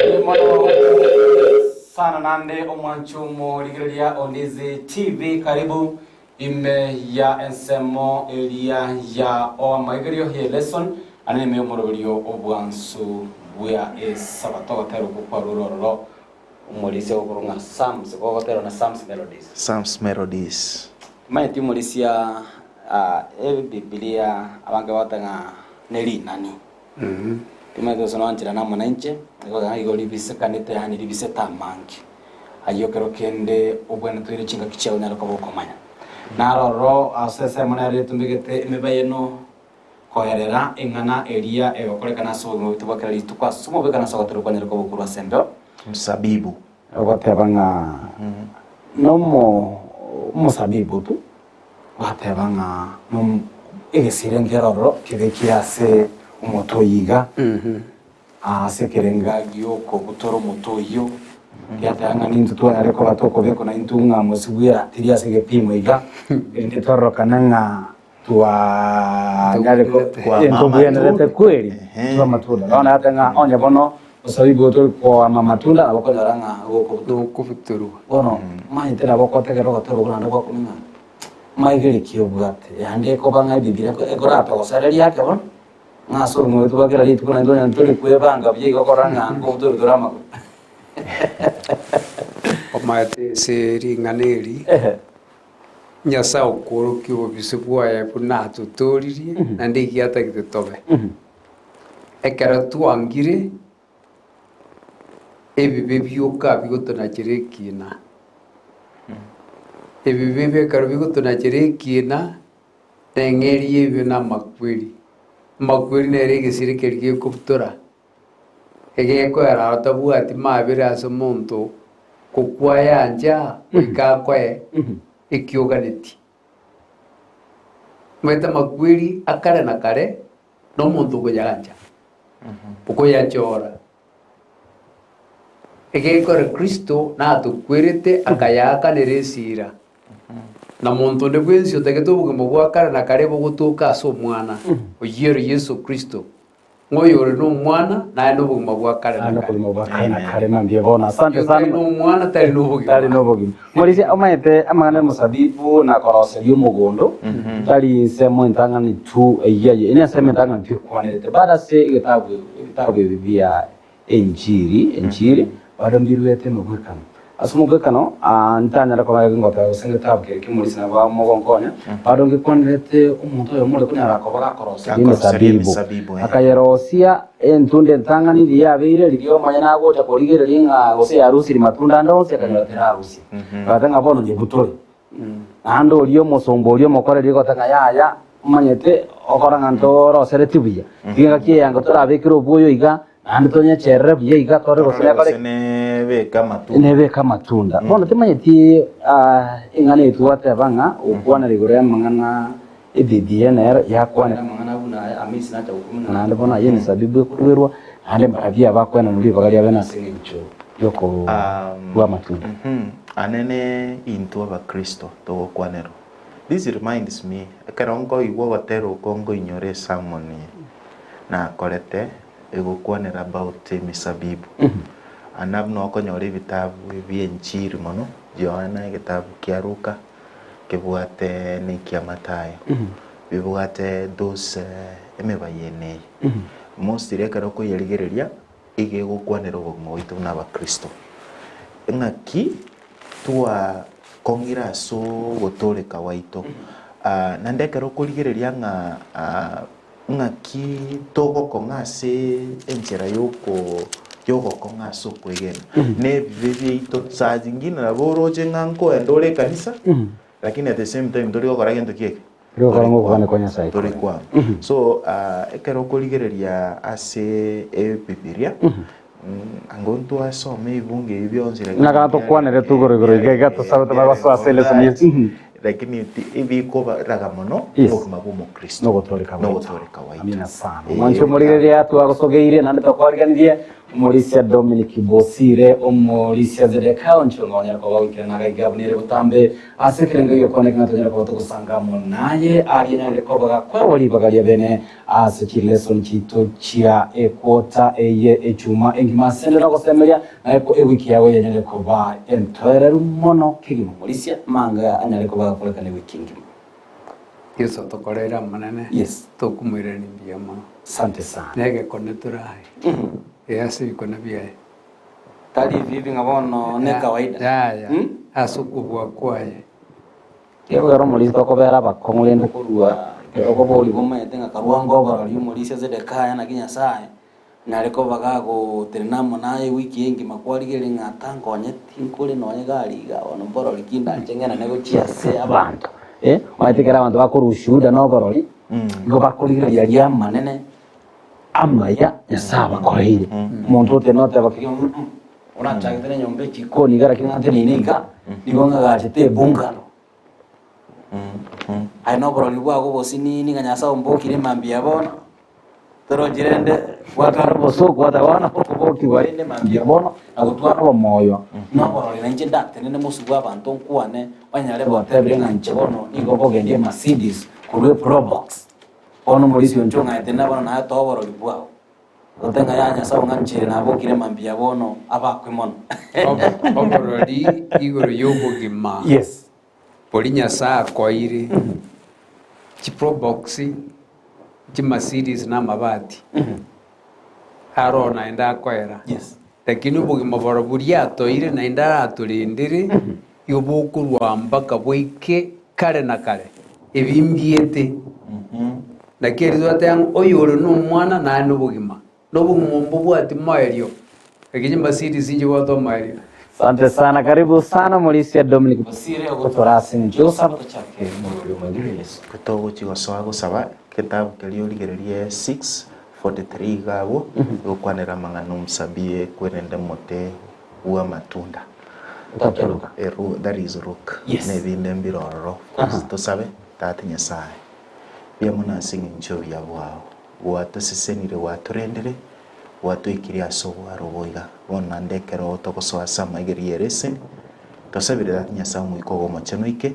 Mono sana nande omwancho omorigereria Ondizi TV karibu ime ya ensemo eria ya amaigerio ye lesson ane ime omoroberio obwansu bwa esabato ogotera okwo kwarure ororo omorisia gokorwa ng'a Psalms gogoterwa na Psalms Melodies. Psalms Melodies. Timanyeti omorisia ebibilia abange bagoteba ng'a nerinani. Timanyeti gose noancherana amo nainche, nigo ng'a igo ribisekanete yaani ribisete amange. Ayio kero kende obwenerete toire chingaki chiao onyare koba okomanya. Naro ororo ase ensemo nere etumbegete emebayeno koerera eng'ana eria egokorekana ase obogima bwaito bwa kera rituko ase omobwekano ase ogotera kwanyare koba okorwa ase embeo. Msabibu. Ogoteba ng'a nomo omosabibu tu, Gwateba ng'a nom egesire nkere ororo kebekire ase omote oyio iga, ase ekerenga gi'okobutora omote oyio, giateba ng'a nintwe twanyare koba tokobekwa naintwe ng'a mosibwa bw'eratiri ase egepimo iga, erinde twarorokane ng'a twanyare ko Kwama ntobwenerete amatunda. kweri Ehe. twa amatunda. Bono yateba ng'a onye bono omosabibu oyo tori koama amatunda nabo okonyora ng'a gokobutorwa. Gokobutorwa. Bono omanyete nabo ogotegerera ogotera okwo naende gwakumia ng'a maigeri ki obwate, yaani ekoba ng'a ebibiria ekoratogosereria ake bono, ng'a ase obogima bwaito bwa kera rituko naintwe onye tori kwebanga buya igo okorora ng'a nkobutorwa tore amagoro. Omanyete ase ring'ana eri, Ehe. Nyasae okworokia obobisi bwaye buna atotooririe, naende egiatagete tobe. Ekero twangire. Ebibe bioka bigotonachera ekiina. Ebibe ebi ekero bigotonachera ekiina, na eng'eria y'ebibe na amakweri. Amakweri nere egesire keria gekobutora, egekoera aro tabwati mabera ase omonto kokwa ayancha goika akoe ekioganetie. Omanyete amakweri akare na kare. Nomonto okoyaancha, okoyachora. Egekore Kristo natokwerete akayaakanera esira. Na monto onde bwensi otagete obogima bwa kare na kare bogotoka ase Omwana, oyio ere Yeso Kristo. Ng'a oyore n'Omwana naye nobogima bwa kare na Naende kare. obogima bwa kare na kare na mbuya bono. Asante Oyo tari sana. n'Omwana tari nobogima. Tari nobogima. Morisia omanyete amang'ana y'omosabibu na koroseria omogondo, tari ensemo entang'ani tu eyio aye, ensemo entang'ani tu ekwanerete. Bado ase egetabu ebitabu ebi bia Enchiri, Enchiri, bado mbirwete emegwekano. Ase omogwekano, aa, ntanyara koba ngoteba gose ngetabu keria ki'omorisia nabo mogonkonya, bado ngekwanerete omonto oyomo ore konyara koba gakoroseria Gakoroseria emesabibu. emesabibu, eh. Akayerosia entunda entang'ani riria yabeire, riria omonyene agocha korigereria ng'a gose yarusirie matunda ande onsi, akanyora terarusia. Agateba ng'a bono nyebutore. Naende oria omosomba oria omokoreri agoteba ng'a yaya, omanyete okora ng'a ntorosereti buya, tiga engaki eye anga torabekere obwoyo iga, naende tonyecherere buya iga tore gose Torore nekore gose nebeke amatunda. nebeke amatunda. Bono timanyeti ing'ana eye twateba ng'a gokwanera igoro y'amang'ana Ebibilia nero yakwanera amang'ana buna aya, Amisi nacha gokumina naende bono aye emesabibu ekoruerwa, naende mbarabwo abakwenanwa ribaga riabe nase engencho y'okorua amatunda. Anene intwe abakristo togokwanerwa. This reminds me, ekero nkoigwa ogotera oko nkoinyora esermon nakorete egokwanera about emisabibu. Ande buna okonyora ebitabu bi'enchiri mono, Yohana egetabu kia Luka, kebwate nekia Mathayo, bibwate those emebayeno eye. Mostly ekero okoyerigereria, iga egokwanera obogima bwaito buna abakristo. Ng'aki twakong'ire ase ogotooreka gwaito, naende ekero okorigereria ng'a ng'aki togokong'a ase enchera yoko yogokong'a ase okwegena, na ebibe biaito saa zingine nabo oroche ng'a nkoenda ore ekanisa, lakini at the same time tori gokora gento ki eke? Tori gokora ng'a okogania kwa Nyasae Tori kore. kwama. So ekero okorigereria ase ebibiria, ango ntwasoma ebibungo ebi bionsi lakini Ng'a tokwanerete igoro igoro iga iga tosabe tobagosoa ase elesson ye. Lakini ebikobaraga mono Yes. obogima bwa omokristo Nogotooreka gwaito. nogotooreka gwaito. Amina sana. Eh, Mwanche omorigereria twagosogeire naende twakwariganirie. Omorisia Dominic Bosire, Omorisia Zedekiah Onchonga onyare koba goikerana gaiga buna ere botambe ase ekerengo egekwane ekeng'ana tonyare koba togosanga amo naye aria anyarire koba gakwerwa ribaga ria bene ase chilesson chiaito chia equota eye echuma engima ase ende nogosemeria naye ko ewiki yago yanyare koba entoereru mono kegima Omorisia manga anyare koba gakorekana ewiki engima. Yeso tokoreire amanene, Yes. tokomoirania mbuya mono. Asante sana. Negekone torae, ee ase ebikone biaye. Tari ebibi ng'a bono ne kawaida. Yaya, Mm? ase okobua kwaye. Gekogera omorisia tokobera abakong'u rende korua ekero okoborigwa omanyete ng'a karwa ngoborori omorisia Zedekiah naki Nyasaye nare koba gagotenena amo naye ewiki engima kwarigereria ng'a tankonyeti nkore nonye iga aria iga bono mborori ki ndanche ng'enane gochia ase abanto. Eh, omanyete ekero abanto bakorwa ushuhuda na oborori, nigo bakorigereria aria amanene amaya Nyasaye abakoreire. Omonto otenena oteba kegima mm orachagete na enyomba echikoni iga lakini ng'ateneine iga, nigo ng'agachete ebungalo. Aye noborori bwago obosinini ng'a Nyasae ombokire mambia bono, torochi rende gwatwara obosooku gwateba bono okobokigwa rende mambia bono na gotwara obomoyo, noborori na inche ndatenene mosio bw'abanto nkwane, onyare gotebire ng'a inche bono nigo nkogendia emercedes korwa eprobox, bono omorisia onche ong'aete na bono naye toa oborori bwao. Gote ng'a yaya Nyasae ong'anchire nabokire mambia bono abakwe mono. Oborori igoro y'obogima. Yes. Boria Nyasae akoeire chiprobox, chimercedes na amabati, aro naende akoera. Lakini obogima boro boria atoire naende aratorendere, igo bokorwa mpaka boike kare na kare, ebi mbiete. Naki erio twateba ng'a oyore nomwana naye nobogima, na obogima obo mbobwati moerio, lakini chimercedes nchibwate omoerio. Asante sana karibu sana Morisia Dominic Bosire ogotora ase eng'encho y'ogosaba tochake morori omwegeni Yeso. Togochia gosoa gosaba egetabu keria origererie 6:43 iga abwo, egokwanera amang'ana omosabibu kwerende omote bw'amatunda. Getabu kia Luka. That is Luke. Yes. Na ebinde mbire ororo. Of course, tosabe Tata Nyasaye, mbuya mono ase eng'encho y'obuya bwao, gwatosesenire gwatorendire, Gwatoikirie ase obwaro obo iga. Bono naende ekero togosoa ase amaigerio y'ereseni, tosabire Tata Nyasae Omoika ogo Omochenu oike,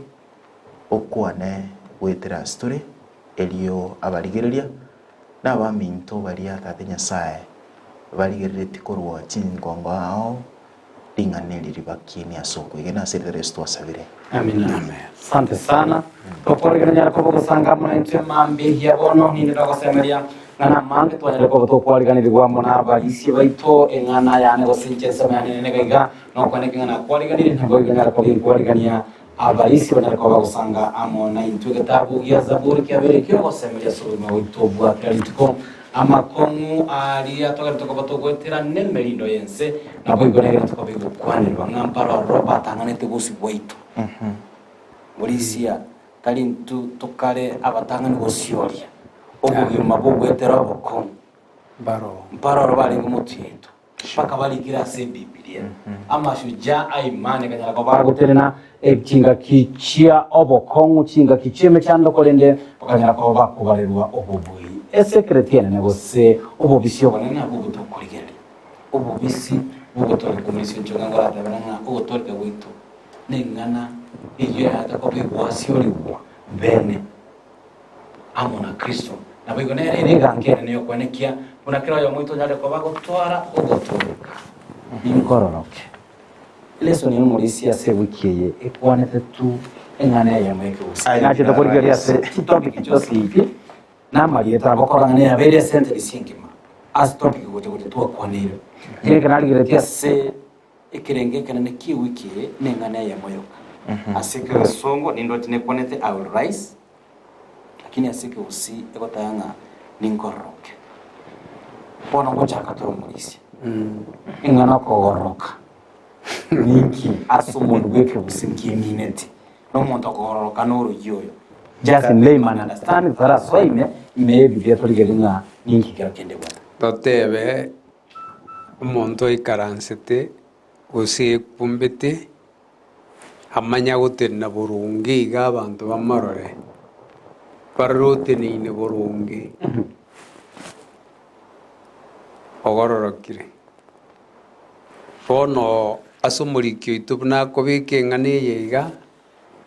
okwane goetera ase tore, erio abarigereria, na abaminto baria Tata Nyasae barigereretie korwa chingongo ao, ring'ana eri ribakinie ase okwegena ase erieta ria Yeso twasabire. Amina. Asante sana. Tokoregena nyare koba ogosanga amo naintwe mambia egiya bono, ninde nogosemeria ng'a namange twanyare koba tokwariganirigwa amo nabarisia baito eng'ana yane gose inche ensemo yane nene iga iga, nokwaneke ng'a nakwariganirie, naboigo nyare koba inkwariganĩa abarisia banyare koba bagosanga amo naintwe. Egetabu gia Zaburi kiabeire eki'ogosemeria ase obogima bwaito bwa kera rituko. Amakong'u aria togenderete koba togoetera nemerindo y'ense, naboigo negenderete koba egokwanerwa ng'a mbaroro batang'anete bosio bwaito. Morisia, tari intwe tokare abatang'ani gosioria obogima bw'ogoetera obokong'u, mbaroro barenge motwe yaito. Mpaka barikire ase Ebibilia, amashujaa a imani akanyara koba agotenena chingaki chia obokong'u, chingaki chi'emechando, korende bakanyara koba bakobarerwa obobui. Esekreti enene gose obobisi obonene nabwo obotokorigereria. Obobisi bw'ogotooreka komorisia enchonga ngoratebane ng'a ogotooreka gwaito neng'ana eyio yaete koba egwasiorigwa bene. amo na Kristo. Naboigo nere ere eganka enene y'okwenekia, buna kera oyomo oito onyare koba gotwara ogotooreka. Ninkororoke. Lesson y'omorisia ase ewiki eye ekwanete tu eng'ana eyemo y'ekegusii. Nachete korigereria ase chitopic chionsi pi na amarieta abo korora ng'a neyabeire esentence engima ase topic gocha gocha twakwaneire. Ekero eke narigereretie ase Ekerengo ekenene ki'ewiki eye neng'ana eyemo yoka. Ase ekegesongo nindoche nekwanete I will rise, lakini ase ekegusii egoteba ng'a ninkororoke. Bono ngochaka tore omorisia. Eng'ana okogororoka ninki ase omonto bw'ekegusii nki emineti? Na omonto okogororoka noroyio oyo. Just in layman understanding tarasoa ime, ime y'Ebibilia torigererie ng'a ninki kero kende bwate. Totebe Omonto oikaransete gose ekumbete, amanya gotenena boronge iga abanto bamorore, barore oteneine boronge, ogororokire. Bono ase omoriki oito buna akobeka eng'ana eye iga,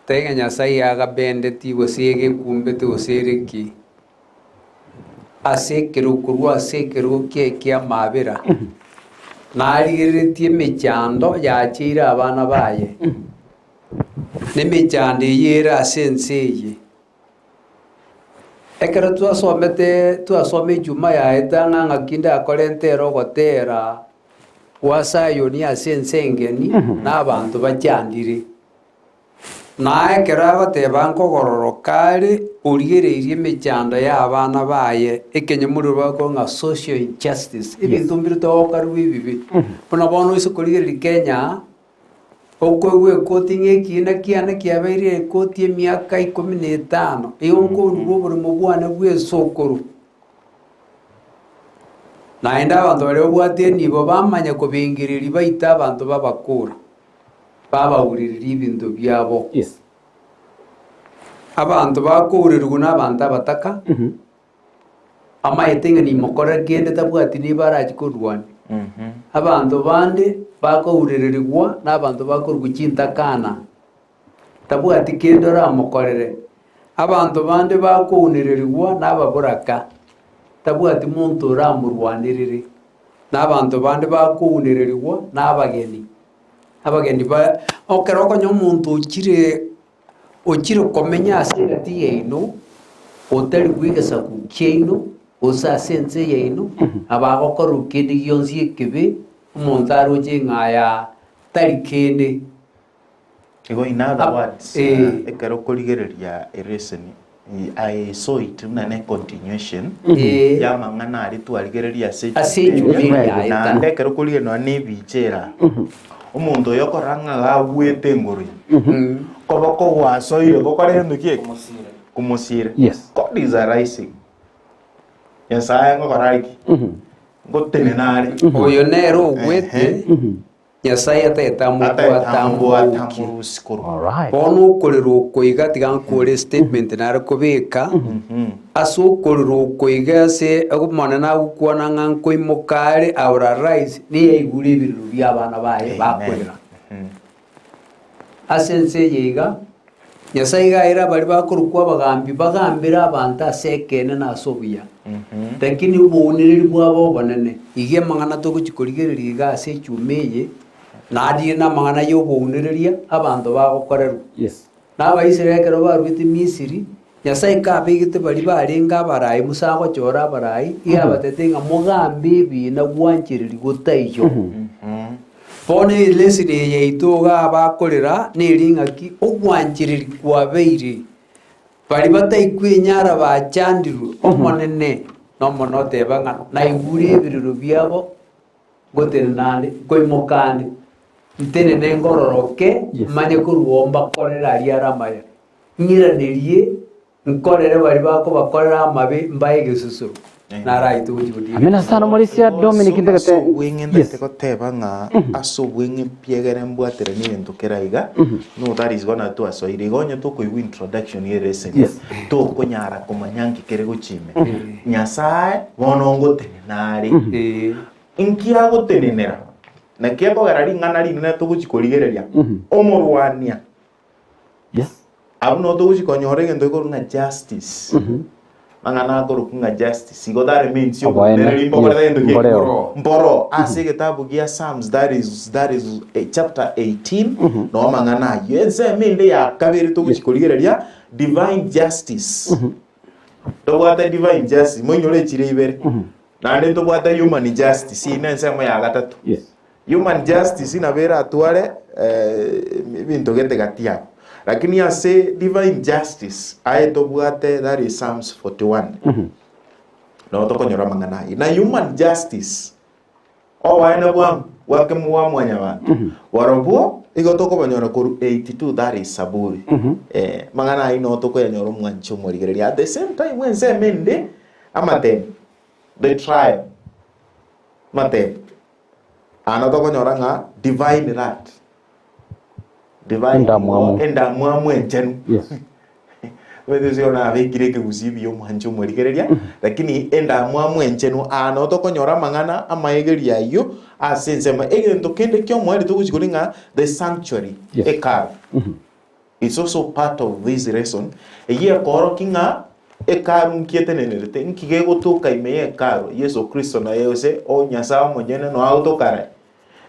taiga Nyasae agabendeti gose egekumbete gose ere ki, ase ekerogo korwa ase ekerogo kiaye ki'amaabera, narigereretie emechando yacheire abana baye, na emechando eye ere ase ense eye. Ekero twasomete twasoma echuma yaye ng'a ng'aki ndakore ntere ogotera gwa Sayoni ase ense engeni, na abanto bachandire. Na ekero agoteba nkogororoka are, origereirie emechando y'abana baye, ekenyamorero bakorwa ng'a social injustice, ebinto mbire togokorerwa ebibe. Buna bono oise korigereria Kenya, okoigwa ekoti ng'a ekiina kiane kiabeire ekoti emiaka ikomi na etano, igo nkourwa oboremo bwane bw'esokoro. Naende abanto baria babwate enibo bamanya kobengereria baite abanto b'abakora. Babaurirerie ebinto biabo. Yes. Abanto bakourerigwa nabanto abataka, amaete ng'a nimokorere kende tabwati nigo arachie korwania. Abanto bande bakourererigwa nabanto bakorwa chintakana, tabwati kende oramokorere. Abanto bande bakounererigwa nababoraka, tabwati monto oramorwanerere. Na abanto bande bakounererigwa nabageni. Abageni ba ekero okonya omonto ochire ochire komenya ase egati yaino, otari bw'egesaku kiaino, gose ase ense yaino, nabo agokorwa kende gionsi ekebe, omonto aroche ng'a aya tari kende. Igo in other Ab- words, eh. ekero okorigereria ereseni, I saw it buna ne continuation Eh. ya amang'ana aria twarigereria ase Ase echumba echumba eria. eria yaeta. Naende ekero okorigereria nonya na ebicha era, omonto oyo okorora ng'a gagwete engoro ime, koboko gwasoire gokora egento ki eke? Komosira. Yes. God is arising. Nyasaye ngokora are ki? Ngotenena are. Oyo nere ogwete, Nyasae atagete amobwate amobokie. Atamorusie korwa. Alright. Bono okorera oko iga tiga nkore statement nare kobeka, ase okorera oko iga ase Omonene agokwana ng'a nkoimoka are, I will arise, nigo yaigure ebirero bia abana baye bakorera. Ase ense eye iga, Nyasae iga aire abaria bakorokwa abagambi bagambere abanto ase ekeene na ase obuya. Lakini obounereri bwabo obonene, iga amang'ana togochia korigereria iga ase echuma eye, narire namang'ana ya obounereria abanto bagokorerwa. Yes. Na Abaisraeli ekero baruete Misiri, Nyasae kabegete baria barenge abarai, Musa agochora abarai, iga abatete ng'a mogambe ebiina gwanchereria gotaiyo. Bono eleseni eye yaito iga bakorera neri ng'aki ogwanchereria kwabeire, baria bataikwenyara bachandirwe, Omonene nomonene oteba ng'a naigure ebirero biabo, ngotenena ande, nkoimoka ande, ntenene ngororoke, Yes. manye korwa oo mbakorere aria are amaya. Ng'iranerie, nkorere baria bakobakorera amabe, mbae egesusuro. Naro aye togochia gotira. Amina sana Morisia Dominic Ase ntagete obweng'e yes. ntagete goteba ng'a ase obweng'e pi egere mbwateranie egento kera iga, no that is gonna twasoire iga onye tokoigwa introduction ye lesson, Yes. tokonyara komanya nki kere gochia ime. Nyasae bono ngotenena are. Ee. Inki agotenenera? Naki ekogera ring'ana rinene togochia korigereria, omorwania Yes. Abwo nabo togochia konyora egento gekorokwa ng'a justice. Amang'ana akorokwa ng'a justice. Igo that means Oboene. obonereri mbokorete Yes. egento ki? Mboreo. Mboro. Ase egetabu gia Psalms that is, that is eh, chapter 18 noo amang'ana ayio. Ensemo ende ya kabere togochia korigereria divine justice. Tobwate divine justice, moinyore echire ibere. Naende ntobwate human justice, eye nensemo ya gatato. Yes. Human justice nabo eratware ebinto gete gati abwo. Lakini ase divine justice aye tobwate that is Psalms 41. Nabo tokonyora amang'ana ayio. Na human justice oboene bwa bwake bwa mwanyabanto borobwo igo tokobonyora korwa 82 that is Saburi. Eh, amang'ana ayio nabo tokoyanyora omwanchi omorigereria. At the same time ensemo ende amatemo the trial amatemo Aa nabo tokonyora ng'a divine wrath, divine Endamwamu. endamwamu enchenu. Yes. Omanyete ase igo nabekire ekegusii buya omwanche omorigereria, lakini endamwamu enchenu aa noo tokonyora amang'ana amaegerio ayio ase ensemo. Egento kende kiomoerio togochia koria ng'a the sanctuary, Yes. hekalu, is also part of this lesson, eyio ekoorokia ng'a hekalu nki etenenerete, nki gegotoka ime ye hekalu, Yeso Kristo naye gose o Nyasae omonyene noo agotoka are.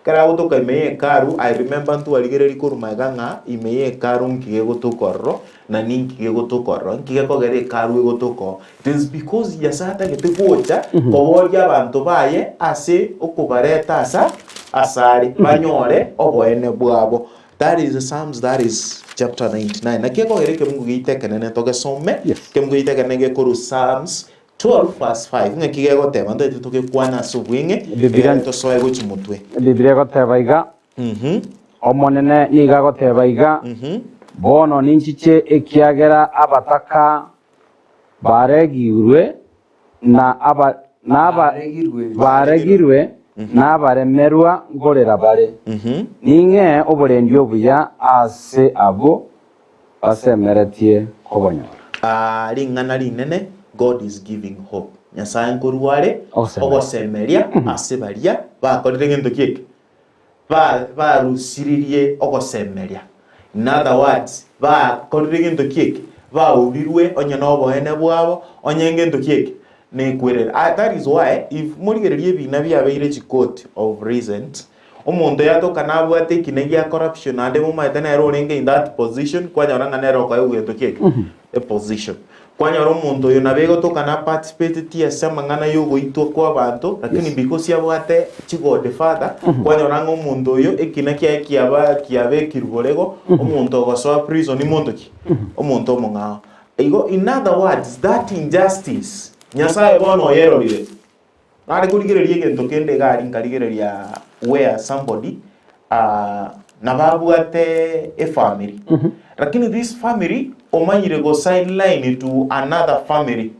Ekero agotoka ime ye Hekalu, I remember ntwarigereria korwa magega ng'a ime ye Hekalu nki gegotoka ororo, na ninki gegotoka ororo, nki gekogera Hekalu egotoka oo. It is because Nyasae atagete gocha koboria abanto baye ase okobareta asa asare, banyore oboene bwabo. That is Psalms, that is chapter 99. Naki ekogera ekemungu giaito ekenene togesome, Yes. ekemungu giaito ekenene gekorwa Psalms 12 verse 5, ng'aki gegoteba, ntoete togekwana ase obweng'e, Bibilia- egere tosoe gochia motwe. Ebibilia egoteba iga, Mhm, Omonene nigo agoteba iga, mhm. Bono ninchiche ekiagera abataka baregirwe na aba na aba Baregirwe. baregirwe na abaremerwa nkorera bare. Mhm. Ning'ee oborendi obuya ase abwo basemeretie kobonyora. Aa, ring'ana rinene, God is giving hope. Nyasae nkorua are Ogosemeria. ogosemeria ase baria bakorire gento ki eke? Ba- barusiririe ogosemeria. In other words, bakorire gento ki eke? Baurirwe onye na oboene bwabo, onye ngento ki eke? Nekwerera. Ah, that is why if morigererie ebina biabeire chikoti of recent, Omonto yatoka nabwate ekina gia corruption naende momaete nere orenge in that position kwanyora ng'a nere okoegwa gento ki eke? Eposition. Kwanyora omonto oyo nabo egotoka na participateti ase amang'ana ya ogoitwa kwa abanto lakini Yes. because abwate chigodfather kwanyora ng'a omonto oyo ekina kiaye kiaba kiabekirwe borego omonto ogosoa prison monto ki? Omonto omong'ao. Igo in other words that injustice Nyasaye bono oyerorire. Nare korigereria egento kende iga aria nkarigereria where somebody ah, nabo abwate efamily lakini this family omanyire go sideline to another family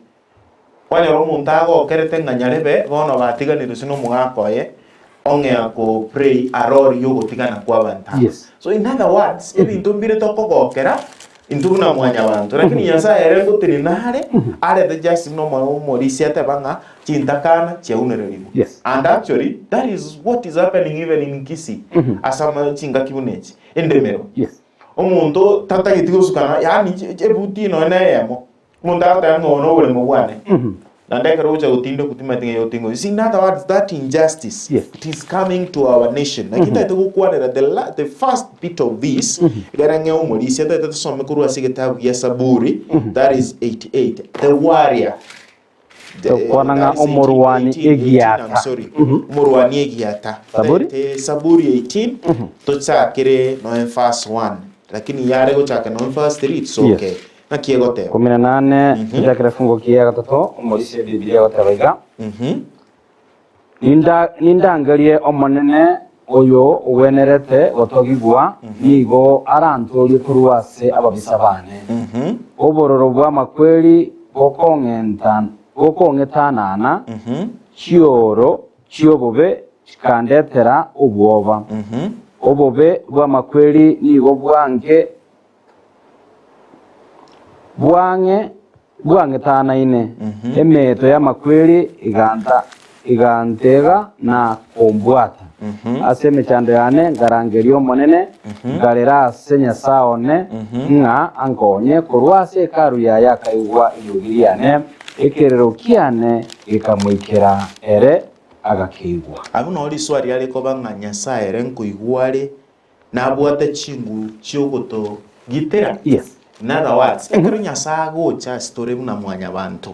kwanyora omonto agokerete ng'a nyarebe bono batiganire ase na omogaka oye ong'ea ko play a role ya ogotigana kwa abanto aba. Yes. So in other words, ebinto mbire tokogokera Intwe buna mwanyabanto, lakini Nyasae ere ngotenena are, arete just buna omwana omorisia ateba ng'a chintakana chiaunererigwe. Yes. And actually, that is what is happening even in Kisii, ase ama chingaki buna echi, endemero. Yes. Omonto tatageti gosukana, yaani ebuti nonya na eyemo, Omonto agoteba ng'a obo noboremo bwane, naende ekero ogocha gotinda okotimanyeti ng'a yotinga. You see, in other words, that injustice, Yes. it is coming to our nation. Naki ntagete gokwanera the, la, the first bit of this, ekere ng'e omorisia, ntagete tosome korwa ase egetabu gia Saburi, that is 88, the warrior. The- Tokwana ng'a that is 18, omorwani 18, 18, I'm egiata. sorry. Omorwani egiata. Saburi? Ntagete Saburi 18, tochakere noe verse 1. Lakini yare gochaka noe verse 3, it's Yes. okay. Naki egoteba? Ikomi na nane, tochakere efungo kia gatato, omorisia Ebibilia agoteba iga, Ninda- Nindangerie Omonene oyo ogwenerete gotogigwa, nigo arantoorie korwa ase ababisa baane. Obororo bw'amakweri bokong'enta- bokong'etanana, chioro chi'obobe chikandetera obwoba. Obobe bw'amakweri nigo bwange Bwang'e bwang'etanaine, emeeto y'amakweri eganta egantega na kombwata. Ase emechando yane nkarangeria Omonene, nkarera ase Nyasae one ng'a ankonye, korwa ase Hekalu yaye akaigwa eriogi riane, ekerero kiane gekamoikera ere agakeigwa. Abwo nao riswali riare koba ng'a Nyasae ere nkoigwa are Nabwate chinguru chi'ogotogitera. Yes. In other words, ekero Nyasae agocha ase tore buna mwanyabanto,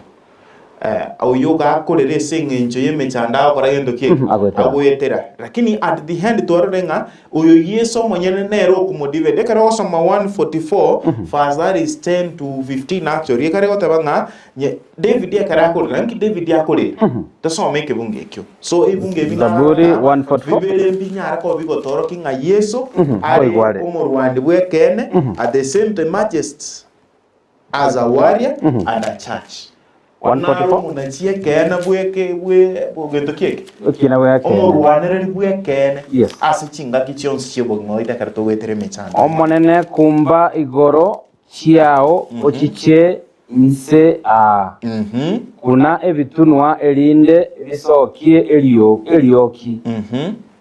eh, oyio gakorera ase eng'encho y'emechando agokora gento ki eke? Agoetera. Agoetera. Lakini at the end twarore ng'a oyo Yeso omonyene nere okomodivide. Ekero ogosoma 144 verse that is 10 to 15 actually, ekero egoteba ng'a Nye, David ekero akorera, nki David akorera? Tosome ekebungo ekio. So ebungo ebi Zaburi narora ng'a 144. bibere mbinyare koba bigotorokia ng'a Yeso are Boigo are. omorwani bw'ekeene, at the same time just as a warrior and a church. 144. Naro omonachi ekeene bw'eke bwe bw'egento ki eke? Ekina bw'ekeene. Omorwanereri bw'ekeene Yes. ase chingaki chionsi chi'obogima bwaito ekero togoetera emechando. Omonene kumba igoro. chiao ochiche inse aa, kuna ebitunwa erinde bisokie erioki.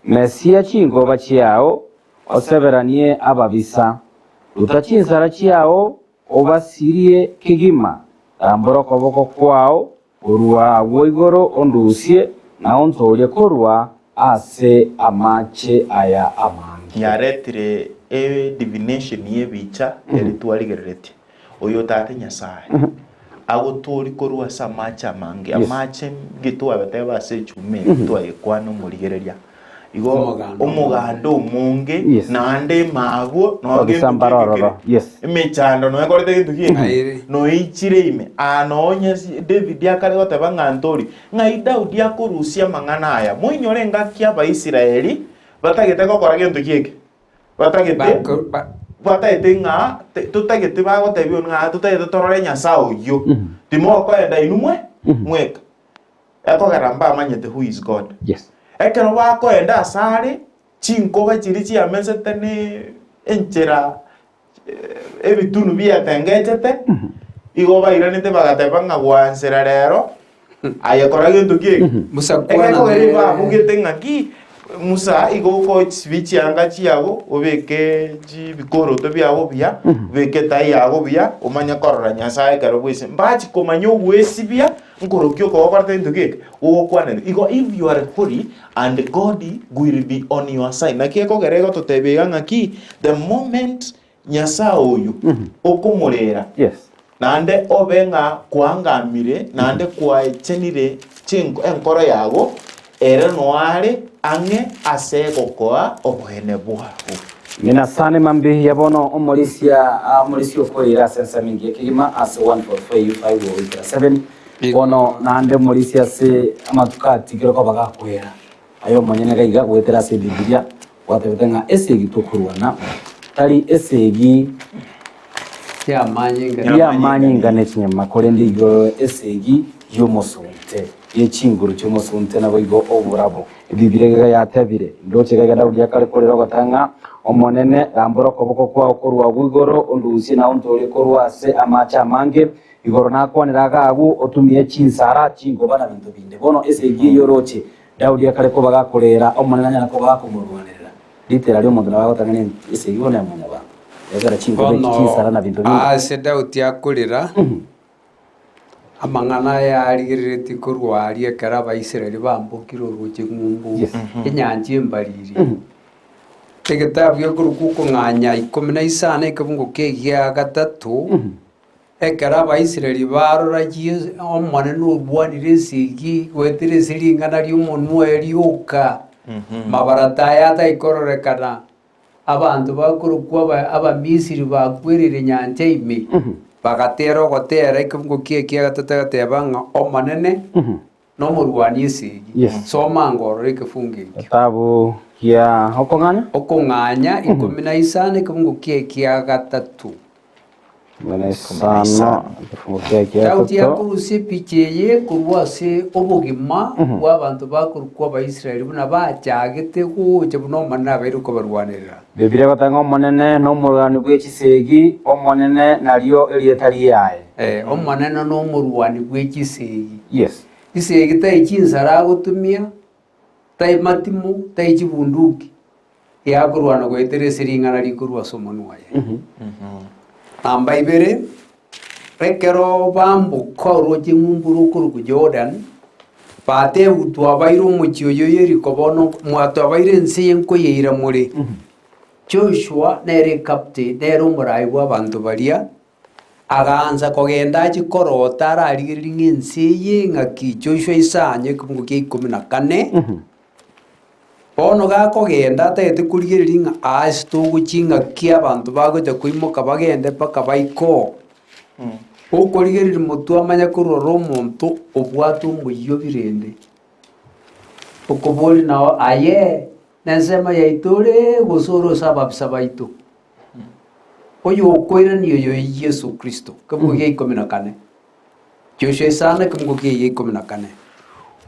Mesia chinkoba chiao, oseberanie ababisa. Ruta chinsara chiao, obasirie kegima. Rambora okoboko kwao korwa agwo igoro ondusie, na ontoorie korwa ase amache aya amange. Yaretire edivination y'ebicha eri twarigereretie. Oyo Tata Nyasae agotooria korwa ase amache amange, amache nki twabeteba ase echuma eye twayekwana omorigereria. Igo Omoganda omoganda omonge Yes. naende emabwo nonya Babisa gento mbarororo, kegekere. yes. Emechando nonya ekorete gento ki'eke Aire. noichire ime. Aa nonya si David akare goteba ng'a ntori, ng'ai Daudi akorusia amang'ana aya? Moinyore engaki Abaisraeli batagete gokora gento ki'eke, batagete Bako- ba- batagete ng'a te- totagete bagotebia ng'a totagete torore Nyasae oyio, timokoenda inwe mwe mweka. Ekogera mbamanyete who is God. Yes. Ekero bakoenda asare, chinkoba chiria chiamesete ne enchera ebitunu biatengechete, igo bairanete bagateba ng'a gwansera rero, aye kora gento ki eke. Musa kwana Ekekogera nere- ebabugete ng'a ki, Musa igo okosibia chianga chiago, obeke chibikoroto biago buya, obeke etai yago buya, omanye korora Nyasae ekero bwesibia. Mbachi komanya ogwesibia, nkorokia okoba okorete gento ki eke, gogokwanera. Igo if you are holy and God will be on your side. Naki ekogera egototebia iga ng'aki, the moment Nyasae oyo okomorera, Yes. naende obe ng'a kwaangamire, naende kwaechenire chinko enkoro yago, ere noare ang'e ase gokoa oboene bwao. Ng'ina sane mambi ya bono omorisia omorisia okoeire ase ensemo engiya kegima ase 1.45 goikera 7 bono naende omorisia ase amatuko atigire koba gakwera aye omonyene gaiga goetera ase ebibilia Gwatebete ng'a esegi tokorwana tari esegi y'amanyinga ne chinyama, korende igo esegi y'omosunte, ye chinguru chi'omosunte, naboigo oborabo. Ebibilia iga yatebire, Ndoche gaiga Daudi akare korera ogoteba ng'a, Omonene, rambora okoboko kwao korwa agwo igoro, ondusie na ontoorie korwa ase amache amange. Igoro nakwanere iga agwo, otumie chinsara, chinkoba na binto binde. Bono esegi eyio oroche, Daudi akare koba gakoreera, Omonene anyare koba gakomorwanerera. Ritera ri'omonto nabo agotang'ana esegi bono ya Mwanyabaanto, egekogera chinkoba echi Bono chinsara na binto binde. aase Daudi akorera, amang'ana aya arigereretie korwa aria ekero Abaisraeli bambokire orooche ng'umbu, Yes. enyancha embariri. Egetabu gekorokwa Okong'anya ikomi na isano ekebungo kia gatato, Ekero Abaisraeli barora Omonene orwanire esegi goetera ase ring'ana ri'omonwa oye rioka, mabarata aye atari kororekana, abanto bakorokwa aba Abamisiri bakwereire nyancha ime, bagatera ogotera ekebungo kiaye kia gatato agateba ng'a Omonene nomorwani esegi. Yes. Soma ango orore ekefungo ekio. Etabu kia okong'anya. Okong'anya ikomi na isano ekebungo kiaye kia gatato. Ikomi na isano ekefungo kiaye kia Daudi gatato. akorusia epicha eye korwa ase obogima bw'abanto bakorokwa Abaisraeli buna bachagete gocha buna Omonene abeire kobarwanerera. Biblia egoteba ng'a Omonene nomorwani bwe chisegi, Omonene nario erieta riaye. Eh, Omonene nomorwani bwe chisegi. Yes. Chisegi tai chinsara agotumia, tai matimo, tai chibunduki, eakorwana goetera ase ring'ana rikorwa ase omonwa oye. Namba ibere, ekero bamboka oroche ng'umbu rokorokwa Jordan, batebwa twabaire omochie oyo Yeriko bono mwatwabaire ense eye nkoyeira more. Joshua nere ecaptain, nere omorai bw'abanto baria, Agaansa kogenda achie korota ararigererie ng'a ense eye ng'aki Joshua isanye ekemungo kia ikomi na kane. Bono gakogenda atagete korigereria ng'a aase togochia ng'aki abanto bagocha koimoka bagende mpaka baike oo. Okorigereria motwe amanye korora omonto obwate omoyio birende. Okoboria nao aye nensemo yaito ore gose ore ase ababisa baito? Oyokoirania oyo Yeso Kristo, ekebugo gia ikomi na kane. Joshua isano ekebugo kia ikomi na kane.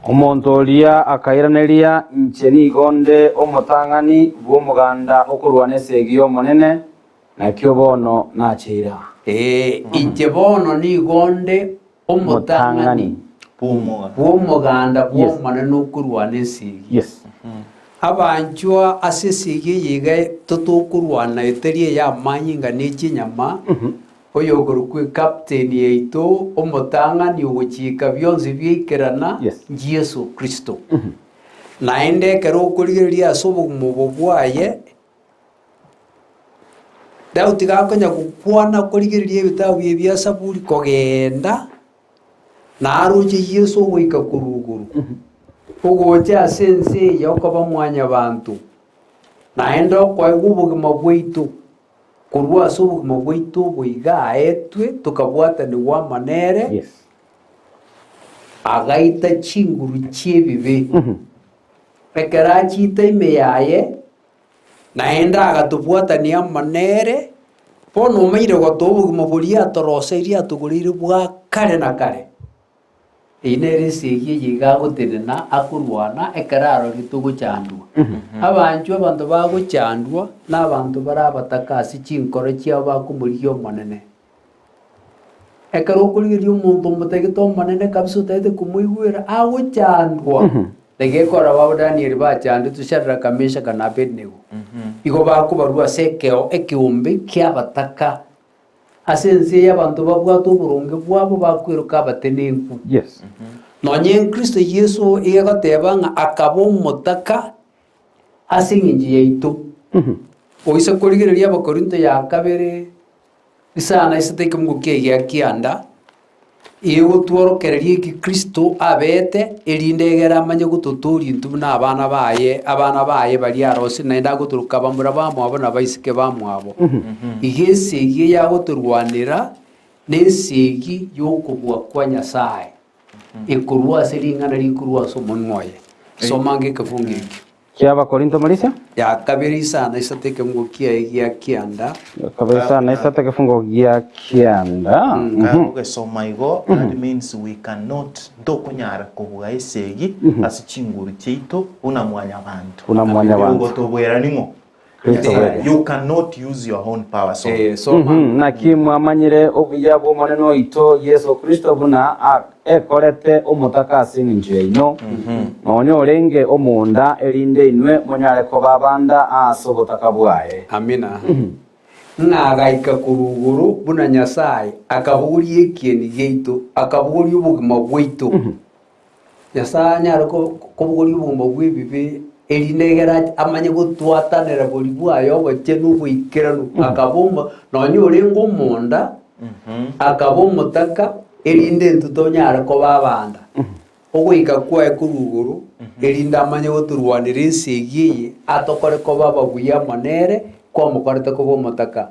Omonto oria akairaneria, Inche nigo nde omotang'ani bw'omoganda okorwana esegi y'Omonene. Nakio bono nacheire aa. Ee, inche bono nigo nde omotang'ani bw'omoganda bw'Omonene okorwana esegi. Yes. Abanchwa ase esegi eye iga totokorwana etari ey'amanyinga ne chinyama, oyokorokwa ekapteni yaito, omotang'ani ogochika bionsi biaikerana, Yes. Yeso Kristo. Naende ekero okorigereria ase obogima obo bwaye, Daudi gakonya gokwana korigereria ebitabu ebi bia Saburi kogenda, naroche Yeso ogoika korwa igoro, ogocha ase ense eye okoba mwanyabanto, naende okoegwa obogima bwaito, korwa ase obogima bwaito obo iga aetwe tokabwatanigwa amo nere, Yes. agaita chinguru chi'ebibe. Ekero achiita ime yaye, Naende agatobwatania amo nere, bono omenyire gotoa obogima boria atoroseirie atogoreire bwa kare na kare. Eyio nere esegi eye iga agotenena akorwana ekero arorire togochandwa. Abanchwa abanto bagochandwa na abanto bare abataka ase chinkoro chiabo bakomorigia Omonene. Ekero okorigereria omonto omotagete omonene kabisa otagete komoigwera, agochandwa. Like ekero abwo Daniel bachandetwe Shadraka, Meshaka na Abednego, igo bakobarwa ase ekeo ekeombe ki'abataka ase ense eye abanto babwate oboronge bwabo bakweroka abatenenku. Yes. Nonye Kristo Yeso iga egoteba ng'a akaba omotaka ase eng'encho yaito. Oise korigereria Abakorinto ya kabere Isana isete ekemungo kiaye gia kianda, egotworokereria eki Kristo abeete, erinde egere amanye gototooria intwe buna abana baye, abana baye baria arose naende agotoroka abamura bamwabo na abaiseke bamwabo. Iga esegi eye agotorwanera nesegi y'okobua kwa Nyasae, ekorwa ase ring'ana rikorwa ase omonwa oye. Soma ange ekefungo ekio. Ki'Abakorinto Marisia. Ya kabere isano isato ekefungo kiaye gia kianda. Ya kabere isano isato ekefungo gia kianda. Kagogesoma igo, that means we cannot, ntokonyara kobua esegi ase chinguru chiaito buna mwanyabanto. Buna mwanyabanto. Ogotobwera ning'o? Kristo Nyasae. bweka. You cannot use your own power. So, Eh, soma. Naki mwamanyire obuya bw'Omonene oito Yeso Kristo buna ekorete omotaka ase engencho yaino, nonya orenge omonda, erinde inwe monyare koba abanda ase obotaka bwaye. Amina. Ng'a agaika korwa igoro buna Nyasae, akabogoria ekieni giaito, akabogoria obogima bwaito. Nyasae anyare kobogoria obogima bw'ebibe, erinde egere ache amanye gotwatanera boria bwaye obochenu oboikeranu, akaba omo nonya orenge omonda, akaba omotaka, erinde intwe tonyare koba abanda. Ogoika kwaye korwa igoro, erinde amanye gotorwanera esegi eye, atokore koba ababuya amo nere, kwamokorete koba omotaka.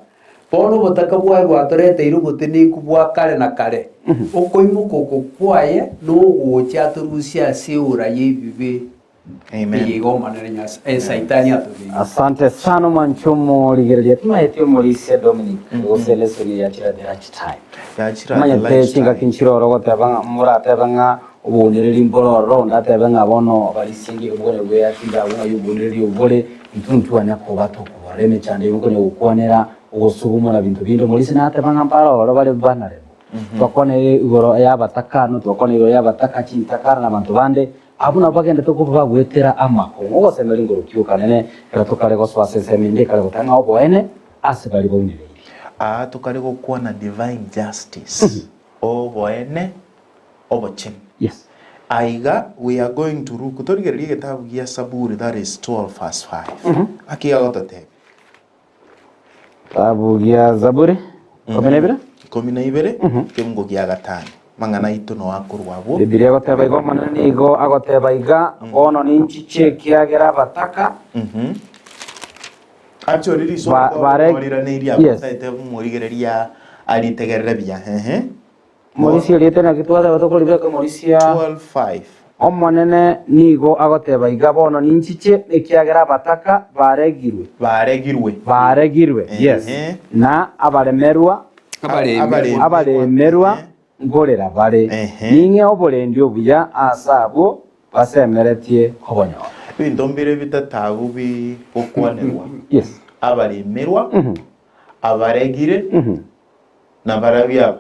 Bono obotaka bwaye bwatoreteire obotenenku bwa kare na kare, okoimoka oko kwaye nogocha atorusie ase eora y'ebibe Amen. eye iga Omonene Nyasae, eh, Saitani atobeire. Asante sana omwancho omorigereria timaeti omorisia Dominic gose lesson eye yachira the lunch time Yachira the manyete lunch chingaki time. nchire oro goteba ng'a moratebe ng'a obonereri mbore ororo onde atebe ng'a bono barisia nge obogone bwe atinda abwo ng'ai obonereri obore intwe ntwanya koba tokoborora emechando eye nkonya gokwanera ogosugumora binto binde omorisia nateba ng'a mbare ororo bare vulnerable twakwanire igoro y'abatakano twakwanire igoro y'abataka chintakana na abanto bande Abwo nabwo bagendete koba bagoetera amakong'u ogosemeria ingoro ki okanene, ekero tokare gosoa ase ensemo ende ekare gotang'a oboene ase baria baunereire. Aa tokare gokwana divine justice, oboene, obochenu. Yes. Aiga we are going to look, torigererie egetabu gia Saburi that is 12 verse 5. Aki agototebia? Getabu gia Zaburi, 12. 12, ekeungo gia gatano. Mang'ana aito noo akorwa abwo. Bibilia egoteba iga, Omonene nigo agoteba iga, Bono ninchiche ekiagera abataka Actually riso bare- riraneirie Yes. abataete morigereria aritegerere buya. Ehe. Morisia erieta naki twateba tokoribeka morisia. 12:5. Omonene nigo agoteba iga, Bono ninchiche, ekiagera abataka baregirwe. Baregirwe. Baregirwe, yes, Ehe. na abaremerwa, Abaremerwa. abaremerwa nkorera bare. Ehe. Ning'e oborendi obuya aase abwo basemeretie kobonyora. Ebinto mbire bitatabu bigokwanerwa. Yes. Abaremerwa, Abaregire na barabwo aba.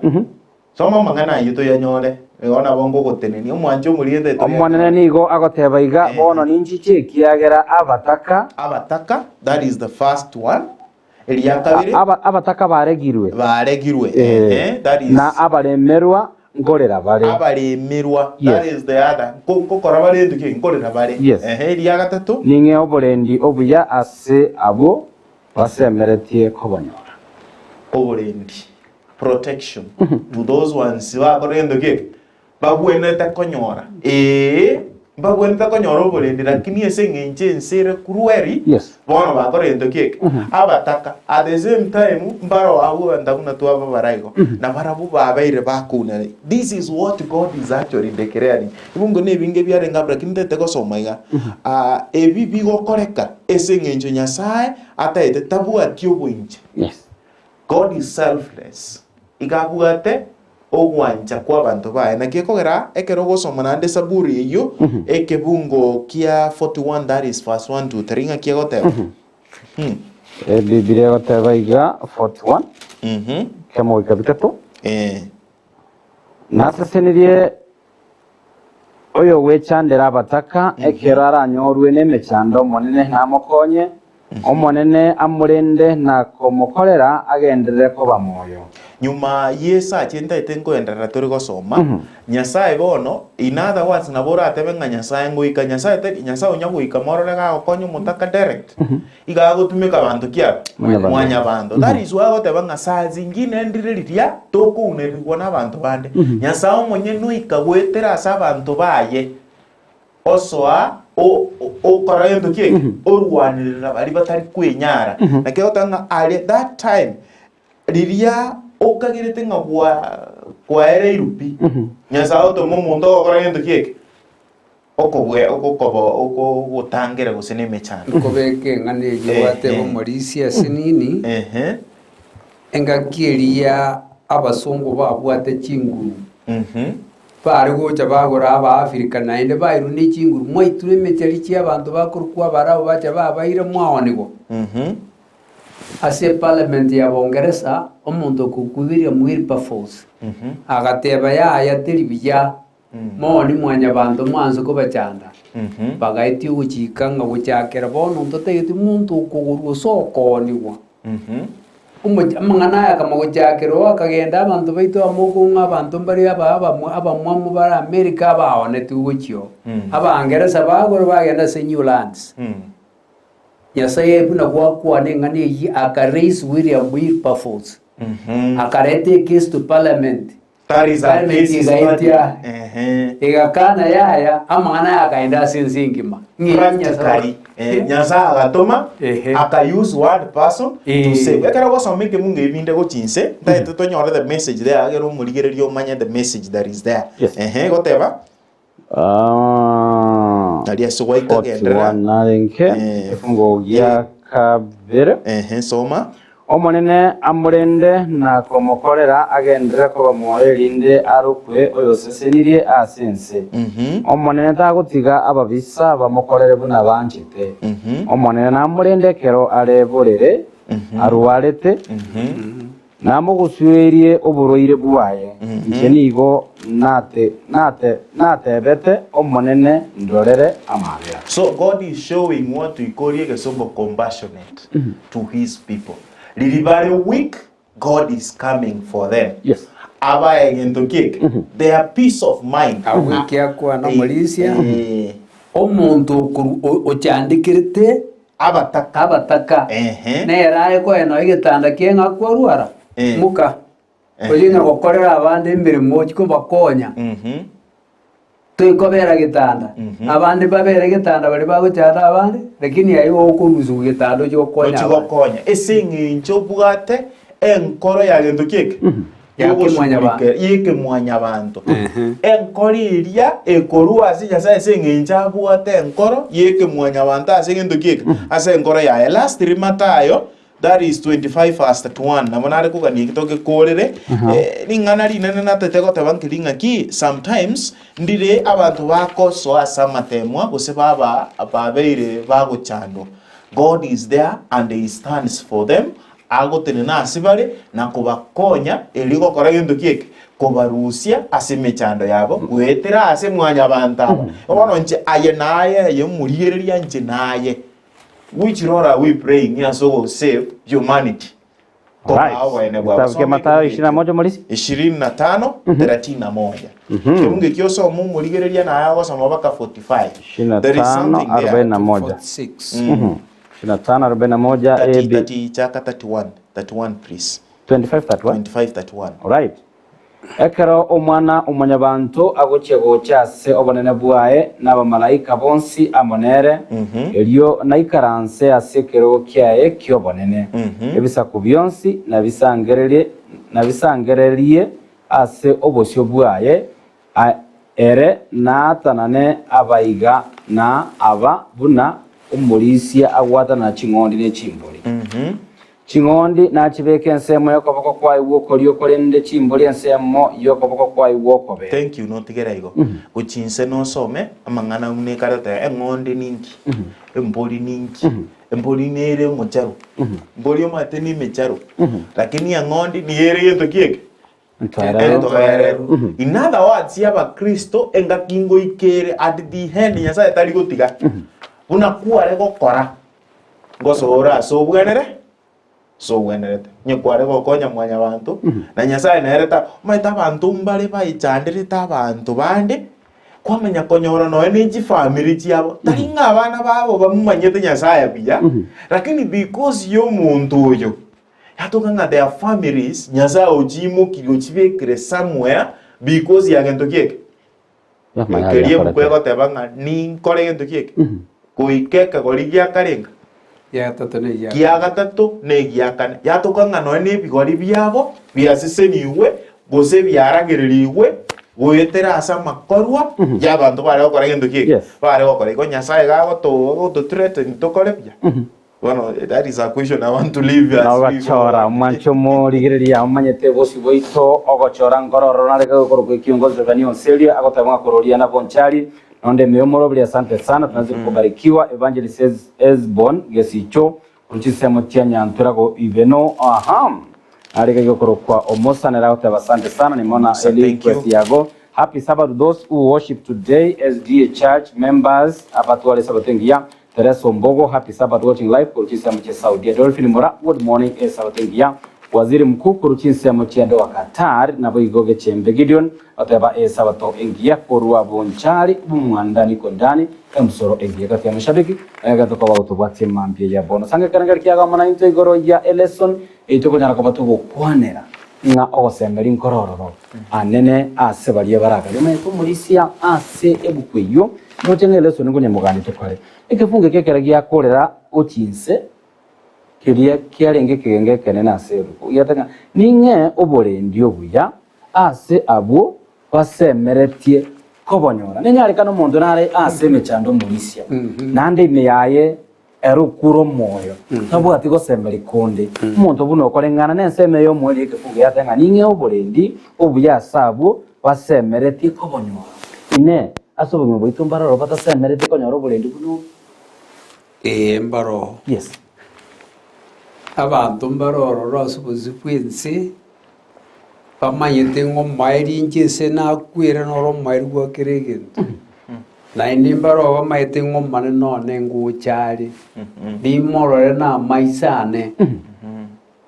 Soma amang'ana ayio toyanyore, igo nabo ngogotenenia omwanche omoriete toyanyore. Omonene nigo agoteba iga, Bono ninchiche ekiagera abataka. Abataka, that is the first one. Eria kabere. Abataka baregirwe. Baregirwe, ehe, that is. Na abaremerwa nkorera bare. Abaremerwa, that is the other. Nkokora bare ento ki? Nkorera bare. Yes. Ehe, eria gatato. Ning'e oborendi obuya ase abwo basemeretie kobonyora. Oborendi, protection, to those ones bakora gento ki? Bagwenerete konyora, ee, mbagwenerete konyora oborendi, lakini ase eng'encho ense ere cruel, Yes. bono bakora gento ki eke? Abataka. At the same time, mbaro abwo abanto buna twababara igo, na barabwo babeire bakounera. This is what God is actually declaring. Ebungo na ebinge biarenge abwo, lakini ntagete gosoma iga. Ah, ebi bigokoreka ase eng'encho Nyasaye ataete tabwati oboinche. Yes. God is selfless. Iga abwate ogwancha kw'abanto baye. Naki ekogera ekero ogosoma naende Saburi eyio, ekebungo kia 41 that is verse 1 to 3 ng'aki egoteba? Mhm. Ebibilia egoteba iga 41 Mhm. kemo goika bitato Eh. Nasesenirie oyogwechandera abataka, ekero aranyorwe nemechando Omonene namokonye, Omonene amorende na komokorera agenderere koba moyo. Nyuma Yeso achie ntaete nkoenderera tore gosoma, Nyasae bono, in other words nabo oratebe ng'a Nyasae ngoika, Nyasae tari, Nyasae onya goika morore gagokonya omotaka direct, iga agotumeka abanto ki aba? Mwanyabanto. Mwanyabanto. That is why agoteba ng'a saa zingine ndire riria tokounerigwa na abanto bande. Nyasae omonyene oika goetera ase abanto baye, osoa o- o- okora gento ki eke? Orwanerera baria batari kwenyara. Naki agoteba ng'a aria that time, riria okagerete ng'a gwa kwaereirwe pi, Nyasae otome omonto ogokora gento ki eke? Okobue ogokoba ogotangera gose nemechando. Nkobeka eng'ana eyio gwateba omorisia ase nini, Ehe. engaki eria abasongo babwate chinguru, Mhm. bare gocha bagora Abaafrika naende bairwe ne chinguru, mwaiture emechari chi'abanto bakorokwa Abaarabu bacha babaira mwaonigwa. Mhm. Ase eparliament ya Bongeresa, omonto okorokwa William Wilberforce Mhm. agateba yaya teri buya Mooni Mwanyabaanto mwanse kobachanda, bagaetia ogochika ng'a gochakera bono ntotageti monto okogorwa gose okoonigwa. Omochi amang'ana aya akama gochakera oo akagenda abanto baito amo okong'u abanto mbare aba abamwa abamwamu bare America abaonetigwe gochia oo. Abangeresa bagora bagenda ase New Lands. Nyasaye buna gwakwana eng'ana eyio aka raise William Wilberforce, akareta ecase to parliament. That is a Parliament case study. egaitia Ehe. egakana yaya amang'ana aya akaenda ase ense engima. Ng'ina Practically, eh, Nyasaye agatoma Ehe. aka use one person to Eh. save. Ekero ogosoma ekemungo ebinde gochia inse, ntagete tonyore the message there, agere omorigereria omanye the message that is there. Yes. Ehe, goteba Ah, Aria ase gwaika genderera. 41 narenge Eh. efungo gia kabere. Ehe, soma. Omonene amorende na komokorera agenderere koba moyo erinde arokwe oyosesenirie ase ense. Mhm. Omonene tagotiga ababisa bamokorere buna banchete. Mhm. Omonene namorende ekero are borere arwarete, Mhm. Namogosuerie oborwaire bwaye. Inche nigo nate, nate, natebete Omonene, Ndorere amabera. So God is showing what we call egesongo compassionate to his people. Riri bare weak, God is coming for them. Yes. Abae egento kieke, their peace of mind. Agwo ekiakwana omorisia, Eh, omonto okoru- o- ochandekerete abataka. abataka, Ehe. nere aye koenwa egetanda kie ng'a kwarwara, Eh. muka, Ehe. oye ng'a gokorera abande emeremo ochie kobakonya, Mhm. toikobera getanda, Mhm. abande babere getanda baria bagochanda abande, lakini aye okorusiwa getanda ochie gokonya Ochie abande. gokonya ase eng'encho obwate enkoro ya gento ki eke? Ya kimwanyabanto. Y'ekemwanyabanto. Enkoro eria ekorwa ase Nyasae ase eng'encho abwate enkoro y'ekemwanyabanto ase egento ki eke? Ase enkoro yaye. Lastly Mathayo, that is 25 verse 31, nabo nare kogania eki togekorere, eh, ring'ana rinene natete goteba nkeri ng'aki, sometimes ndire abanto bakosoa ase amatemwa gose baba babeire bagochandwa. God is there and he stands for them. Agotenena ase bare na kobakonya erio gokora gento ki eke? Kobarusia ase emechando yabo goetera ase mwanyabanto aba. Bono inche aye naye aye omorigereria inche naye. Which role are we playing ase ogo save humanity? Kobaa oboene bwabo. Kitabu kia Soma Mathayo ekebugu ishirini na ekio. moja omorisia. Ishirini na tano, thelathini na moja. Ekebugu ekio osome omorigereria naye agosoma mpaka 45. Ishirini na There is tano, something there. arobaini na moja. 46. Ishirini na tano, arobaini na moja, A, 30, B. 30, chaka 31, 31 please. 25, 31. 25, 31. Alright. Ekero Omwana o Mwanyabaanto agochia gocha ase obonene bwaye na abamalaika bonsi amo nere, erio naikaranse ase ekerogo kiaye ki'obonene. Ebisaku bionsi nabisangererie nabisangererie ase obosio bwaye, ere naatanane abaiga na aba buna omorisia agwatanana ching'ondi ne chimbori. Ching'ondi nachibeke ensemo y'okoboko kwaye gw'okorio, korende chimbori ensemo y'okoboko kwaye gw'okobee. Thank you notigera igo. Gochia inse nosome amang'ana buna ekare goteba eng'ondi ninki, embori ninki, embori nere omocharo, embori omanyete ne emecharo, lakini eng'ondi nigo ere gento ki eke? Entoereru. In other words, abakristo engaki ngoika ere at the end Nyasaye tari gotiga buna kware gokora ngosoora ase obwenere ase obwenerete onye kware gokonya mwanyabanto na Nyasaye nere ta omanyete abanto mbare baechanderete abanto bande kwamanya konyora nonya ne chifamiri chiabo tari ng'a abana babo bamomanyete Nyasaye buya lakini because ya omonto oyo Yatoka ng'a their families Nyasaye ochiimokirie ochibekire somewhere because ya gento ki eke? Keria ebuku egoteba ng'a ninkore gento ki eke? Goika ekegori gia karenga? Giagatato na egia kane. Giagatato na egia kane. Yatoka ng'a nonya na ebigori biabo biasesenigwe gose biaragererigwe goetera ase amakorwa y'abanto bare gokora gento ki eke? Yes. Bare gokora. Igo Nyasaye iga agoto agotothreaten tokore buya. Bono that is a question I want to leave as we go Nogachora on. omwanche omorigereria omanyete bosio bwaito ogochora nkororo nareke gokorokwa ekiongozi Zephania Onserio agoteba ng'a kororia na Bonchari nonde ime y'omoroberi asante sana tunazidi kubarikiwa Evangelist Ez- Esbon Gesicho korwa chinsemo chia Nyanturago Ibeno aha areke gokorokwa Omosa nere agoteba asante sana nimona Omosa, Eli thank you. request yago Happy Sabbath to those who worship today SDA Church members abatware esabato engiya Teresa Ombogo happy Sabbath watching live korwa chinsemo chia Saudia Dolphin Mura good morning esabato engiya Waziri Mkuu korwa chinsemo chia Doha Qatar naboigo Gechembe Gideon oteba esabato engiya korwa Bonchari Bumwanda niko ndani emsoro engiya gati ya mashabiki egento koba gotobwatia mambia ya bono sange ekerengerio kiago amo naintwe igoro ya elesson eye tokonyara koba togokwanera ng'a ogosemeria nkorororo anene ase baria baragarie omanyete omorisia ase ebuku eyio Ndoche ng'a eleso nigo kare. Ekefungo eke ekero giakorera gochia inse, keria kiarenge ekegenge ekenene ase ebuku, giateba ng'a ning'ee oborendi obuya ase abwo basemeretie kobonyora. Nenyarekane omonto nare ase emechando omorisia, naende ime yaye ere okure omoyo, tabwati gosemeria konde. Omonto buna okoreng'ana nensemo ey'omoerio y'ekefungo giateba ng'a ning'ee oborendi obuya ase abwo basemeretie kobonyora. Inee! Ase obogima bwaito mbaroro batasemeretie konyora oborendi buna obo? Ee, mbaroo. Yes. Abanto mbare ororo ase obosio bw'ense, bamanyete ng'a omoerio inche ase nakwere noro omoerio bwa kera egento. Naende mbaroo bamanyete ng'a Omonene one ngocha are, nimorore namaiso ane.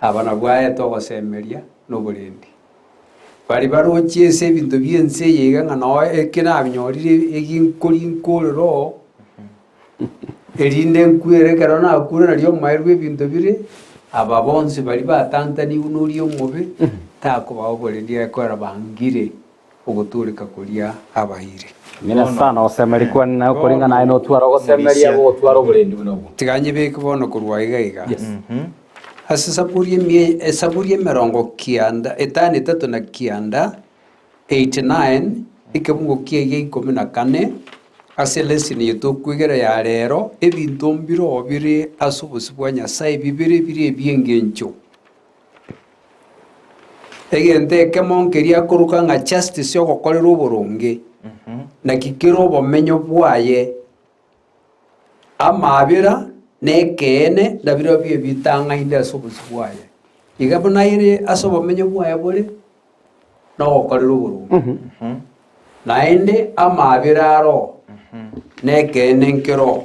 Aba nabwo aete ogosemeria na oborendi. Baria barochie ase ebinto bi'ense eye iga ng'a noo eke nabinyorire egi nkori nkorera oo, erinde nkwere ekero nakure nario omoerio bw'ebinto bire, aba bonsi baria batantanigwe na oria omobe, takobaa oborendi egekorera bangire ogotooreka koria abaeire. Ng'ina sana ogosemeria kwane naye okoring'ana naye notware ogosemeria Morisia. gogotwara oborendi buna obwo. Tiga nyebeke bono korwa iga iga. Yes. Ase Saburi emia Esaburi emerongo kianda etano etato na kianda, 89, ekebungo kia egia ikomi na kane, ase eleseni eye tokwegera ya rero, ebinto mbiroo bire ase obosio bwa Nyasae bibere bire ebi'engencho. Egento ekemo nkeria akoroka ng'a justice ogokorera oboronge, naki kere obomenyo bwaye. Amaabera na ekeene nabirobio ebitang'aine ase obosio bwaye. Iga buna ere ase obomenyo bwaye bore nogokorera oboronge. Naende amaabera aroo, na ekeene nkeroo.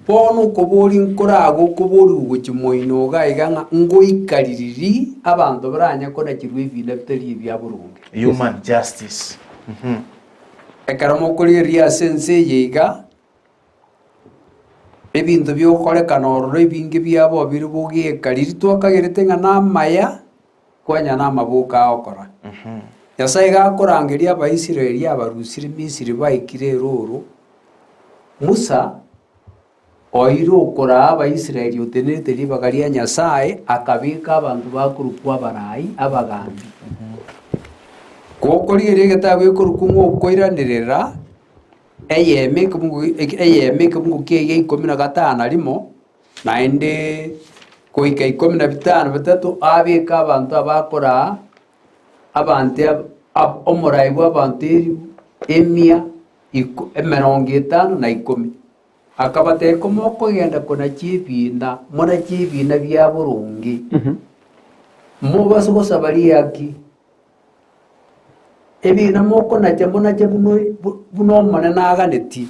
Bono okoboria nkorabe okoborigwa gochia moino iga iga ng'a ngoika ririri abanto baranye konacherwa ebina bitari ebia boronge. Human justice. Ekero mokorigereria ase ense eye iga, ebinto biogokorekana ororo ebinge biabo bire bogeka riria twakagerete ng'a namaya, kwanya namaboko agokora. Nyasae iga akorangeria Abaisraeli abarusire Misiri baikire erooro, Musa oire okoraa Abaisraeli otenerete ribaga ria Nyasae, akabeka abanto bakorokwa abarai abagambi. Gokorigereria egetabu gekorokwa ng'a okoiranerera, eyemo ekebungo eyemo ekebungo kiaye ikomi na gatano na rimo, naende goika ikomi na bitano bitato abeke abanto abakoraa abanto ab- omorai bw'abanto elifu emia iko emerongo etano na ikomi. Akabatebia, Komokogenda konachia ebiina, monachie ebiina bia boronge, mobase gosaba riaki. Ebiina mokonacha monache buna buna Omonene aganetie.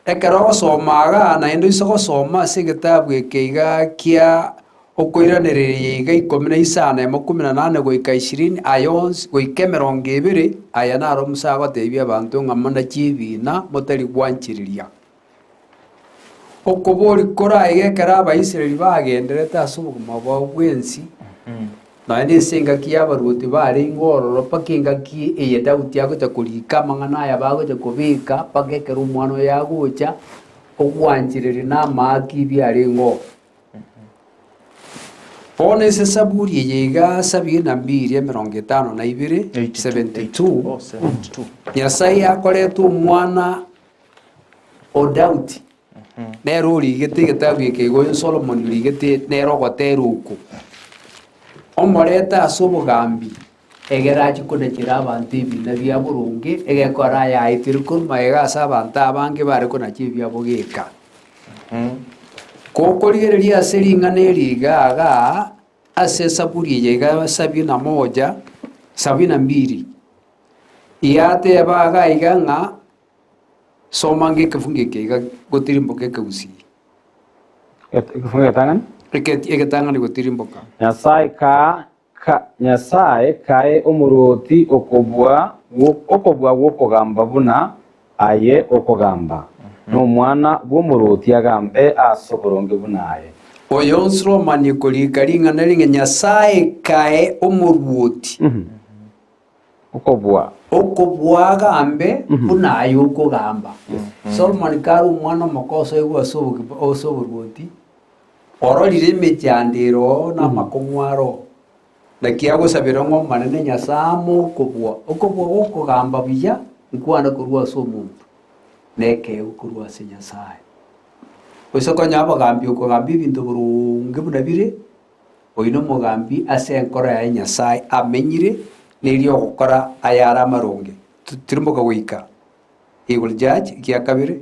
Ekero ogosoma igaa naende oise gosoma ase egetabu eke igaa kia okoiranereria iga ikomi na isano emo kumi na nane goika ishirini aya onsi goika emerongo ebere, aya naro Musa agotebia abanto ng'a monache ebiina motari gwanchereria. Okoboria koraige ekero Abaisraeli bagenderete ase obogima bwabo bwensi, nonya nese engaki y'abaruoti barenge ororo mpaka engaki eye Daudi agocha korika amang'ana aya bagocha kobeka mpaka ekero omwana oye agocha, ogwanchereria na amaaki ebiarenge oo. Bono ase Saburi eye iga sabini na mbiri emerongo etano na ibere, 72, Oh, 72. Nyasae akoreta omwana O Daudi nere origete egetabu eke igo oyo Solomoni origete nere ogotera oko, Omorete ase obogambi, egere achie konachera abanto ebina bia boronge, egekora ayaetere korwa magega ase abanto abange bare konacha ebiabo geka. Gokorigereria ase ring'ana eri iga igaa, ase esaburi eye iga sabini na moja, sabini na mbili, yateba iga iga ng'a. Soma ange ekefungo eke iga gotirimboka ekegusii. Ekefungo egetang'ani. Eke- Egetang'ani gotirimboka. Nyasae kaa ka Nyasae kae omorwoti okobua gwo- okobua gw'okogamba buna aye okogamba, na omwana bw'omorwoti agambe ase oboronge buna aye. Oyo Solomoni korika ring'ana ring'e Nyasae kae omorwoti. Okobua. Okobua agambe buna aye okogamba. Solomoni kare omwana omoke osoigwe ase obogi- ase oboruoti, ororire emechando ere oo na amakong'u are oo. Naki agosabera ng'a Omonene Nyasae ame okobua, okobua gokogamba buya nkwane korwa ase omonto, na ekeegwa korwa ase Nyasae. Gose konya abagambi okogamba ebinto boronge buna bire, Oyio nomogambi ase enkoro yaye Nyasae amenyire, nerio ogokora ayare amaronge. Tirimboka goika He will judge ekia kabere.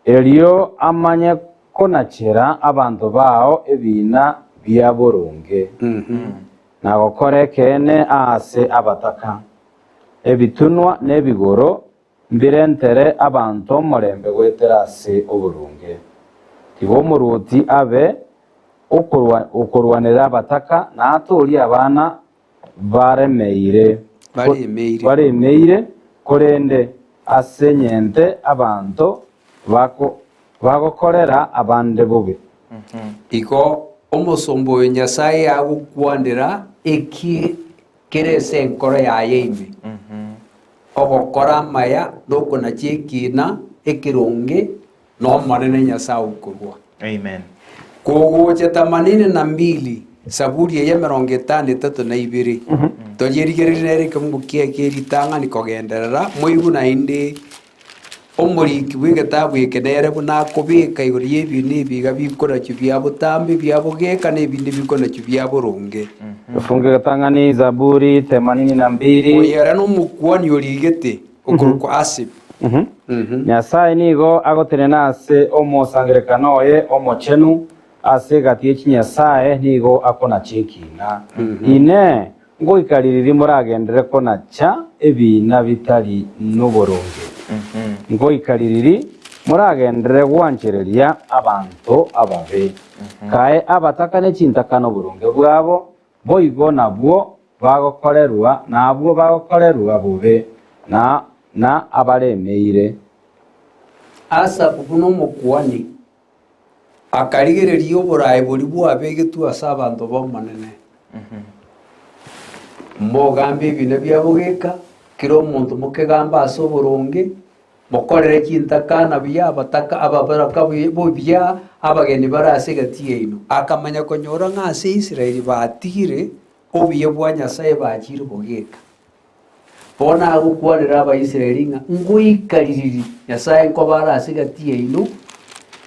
Erio amanye konachera abanto bao ebiina bia boronge, na gokora ekeene aase abataka. Ebitunwa na ebigoro mbirentere abanto omorembe goetera ase oboronge. Tiga omoruoti abe okorwanera abataka na atoorie abana baremeire, baremeire, korende ase nyente abanto bagokorera abande bobe. Igo omosomba oyo Nyasae agokwanera eki kere ase enkoro yaye ime, ogokora amaya na okonacha ekiina ekeronge n'Omonene Nyasae okorua. Amen. Kogocha themanini na mbili, Saburi eye emerongo etano etato na ibere, torierigererie nere ekemungu kiaye kie ritang'ani kogenderera, moigwe naende omoriki bw'egetabu eke nere buna akobeka igoro y'ebinto ebi iga bikorachio bia botambe, bia bogeka, na ebinde bikorachio bia boronge. Efungu egetang'ani Zaburi themanini na mbili. Oyo ere nomokuani origete okorokwa Asifu. Nyasae nigo agotenena ase omosangererekano oye omochenu, ase egati ye chinyasae nigo akonacha ekiina. Inee! Ngoika ririri moragenderere konacha ebiina bitari noboronge? Ngoika ririri moragenderere gwanchereria abanto ababe? Kae abataka ne chintakana oboronge bwabo, boigo nabwo bagokorerwa nabwo bagokorerwa bobe na na abaremeire. Asafu buna omokuani akarigereria oboraai boria bwabegetwe ase abanto b'Omonene. Mogambe ebina biabo geka, kera omonto mokegamba ase oboronge, mokorere chintakana buya abataka ababaraka buya abageni bare ase egati yaino. Akamanya konyora ng'a ase Israeli batigire obuya bwa Nyasae bachire bogeka. Bono agokwanera Abaisraeli ng'a ngoika ririri Nyasae nkoba are ase egati yaino,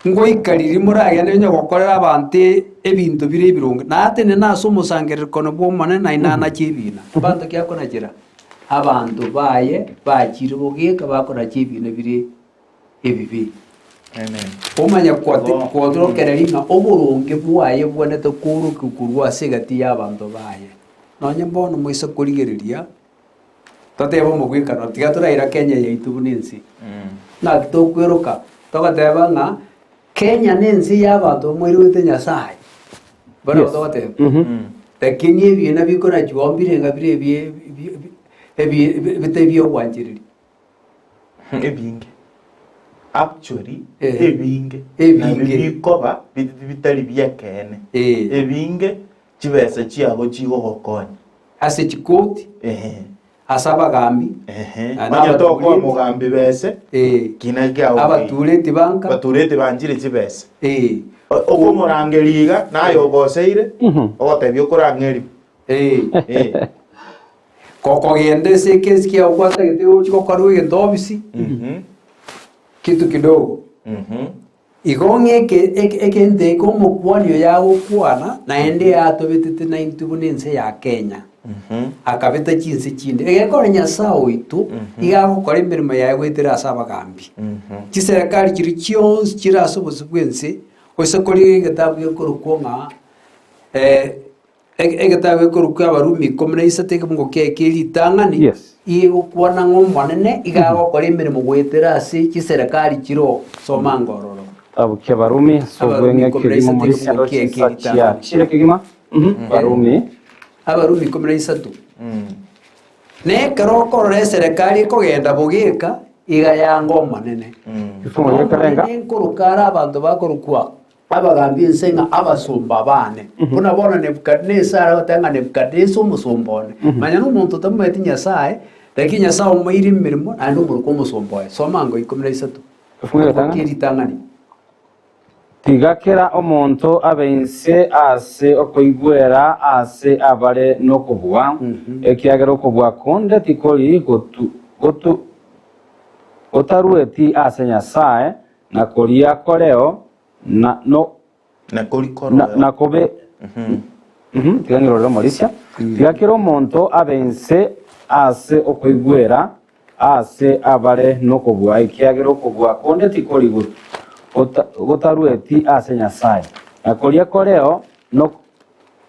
ngoika ririri moragende onye gokorera abanto ebinto bire ebironge. Natenene ase omosangererekano bw'Omonene naende nanache ebiina. Abanto ki akonachera? Abanto baye bachire bogeka bakonacha ebiina bire ebibe. Amen. Omanye Bo. kwotorokereria ng'a oboronge bwaye bwanete koorokigwa korwa ase egati y'abanto baye. Nonye mbono moise korigereria, totebe omogwekano, tiga toraira Kenya yaito buna ense. Naki tokweroka, togoteba ng'a Kenya na ense y'abanto bamoirogete Nyasaye. Bono Yes. togoteba. Lakini ebiina bikorachwa mbire ng'a bire ebie ebi- ebi- bitari bi'ogwanchereria. Ebinge. Actually, Eh. ebinge. Ebinge. Nabio bikoba bitari bi'ekeene. Eh. Ebinge chibesa chiabo chigogokonya. Ase chikoti, Ehe. ase abagambi, Ehe. na Onye tokoa abatureti. mogambi bese, Eh. kina kiao abatureti banka, Batureti banchire chibesa. eh. Okomorangeria iga, naye ogoseire, ogotebia okorang'eriwa. Eh. Eh. Kokogenda ase ekesi kiao kwatagete gochi gokorwa egento ofisi, Mhm. kitu kidogo. Mhm. Igo ng'a eke eke egento eke omokuani oyo agokwana, naende atobetete naintwe buna ense ya Kenya, akabeta chinse chinde. Egekora Nyasae oito, iga agokora emeremo yaye goetera ase abagambi. Chiserekari chiria chionsi chire ase obosio bw'ense, gose korigia egetabu gekorokwa ng'a Egetabu gekorokwa Abarumi ikomi na isato ekemungo kiaye kie ritang'ani, Yes. igokwana ng'a Omonene iga agokora emeremo goetera ase chiserekari chiroo. Soma anga ororo. Getabu kia Barumi ase Abarumi obweng'e ikomi na kegima isato muri ekemungo chinsendo kiaye kie chinsa chia ritang'ani. chire kegima. Mhm. Barumi. Abarumi 13. Na ekero okorora eserekari ekogenda bogeka, iga yanga Omonene. Ekifungo gekerenga. Omonene nkoroka are abanto bakorokwa Abagaambie ense ng'a abasomba baane, buna bono Nebukadinesari agoteba ng'a Nebukadinesa omosomba one. Manya nomonto otamoeti Nyasae, lakini Nyasae omoeire emeremo naende omoroke omosomba oye. Soma ango 13. Efungu egetang'ani. Kie ritang'ani. Tiga kera omonto abe inse ase okoigwera aase abare nokobua, ekiagera okobua konde tikori gotu, gotu, gotarueti ase Nyasae, Na koria koreo, na no, Na kori na, koreo. na kobe Mhm, tiga ng'irorere omorisia. Tiga kera omonto abe inse ase okoigwera aase abare nokobua, ekiagera okobua konde tikori go- gota- gotarueti ase Nyasae. Na koria koreo no-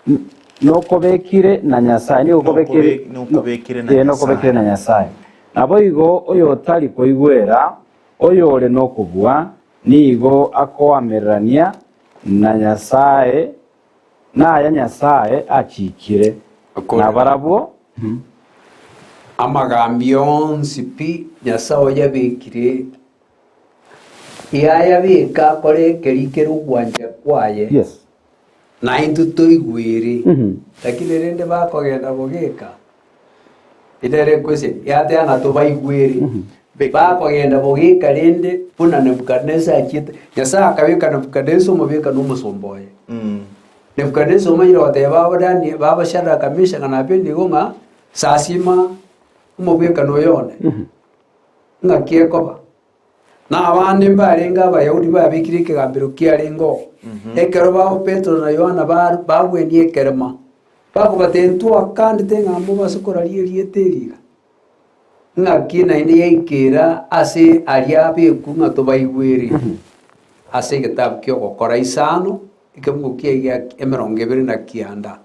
n- nokobekire na Nyasae, nigo kobekire Nokobe- nokobekire na Eh, nokobekire na Nyasae. Naboigo oyotari koigwera Oyore nokobua nigo akoamererania na Nyasae, naya Nyasae achiikire, na barabwo. Amagambi onsi pi Nyasae oyabekire, yayabeka akore keria kere ogwancha kwaye, Yes. na intwe toigwere. Lakini rende bakogenda bogeka, Nere gose yateba ng'a tobaigwere, bakogenda bogeka rende buna Nebukadneza achiete. Nyasae akabeka Nebukadneza omobeka na omosomba oye. Nebukadneza omanyire goteba baba Daniel, baba Shadraka, Meshaka na Abednego ng'a sasima omobwekano oyo one. Ng'aki ekoba? Na abande mbarenge Abayahudi babekire ekegambero kiarenge oo, ekero babo Petero na Yohana bagwenia ekerema, bakobatebia, Ntwakandete ng'a mobase koraria erieta eri iga? Ng'aki naende yaikera ase aria abekwa ng'a tobaigwere? Ase egetabu ki'Ogokora isano, Ekebugo kiaye gia 29.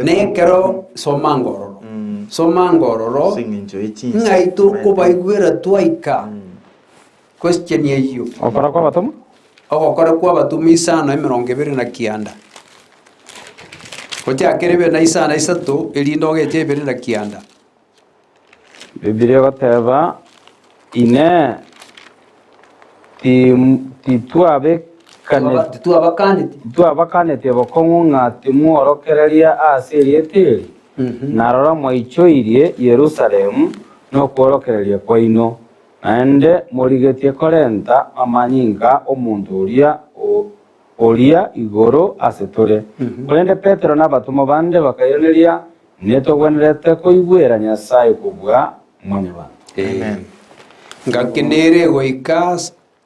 Nekero soma ngororo, soma ngororo, Ase eng'encho ye chinsa. ng'ai tokobaigwera twaika question eyio. Ogokora kw'abatomwa. Ogokora kw'abatomwa isano 29. Gochakera ebere na isano isato erinde ogeche ebere na kianda. Bibilia egoteba, Inee, titwabakaneti bokong'u ng'a timworokereria ase erieta eri? Na rora mwaichoirie Yerusalemu nokworokereria kwaino, naende morigetie korenta amanyinga 'omonto oria oria igoro ase tore. Korende Petero na abatomwa bande bakairaneria, Netogwenerete koigwera Nyasae kobua mwanyabanto. Amen. Ngaki nere egoika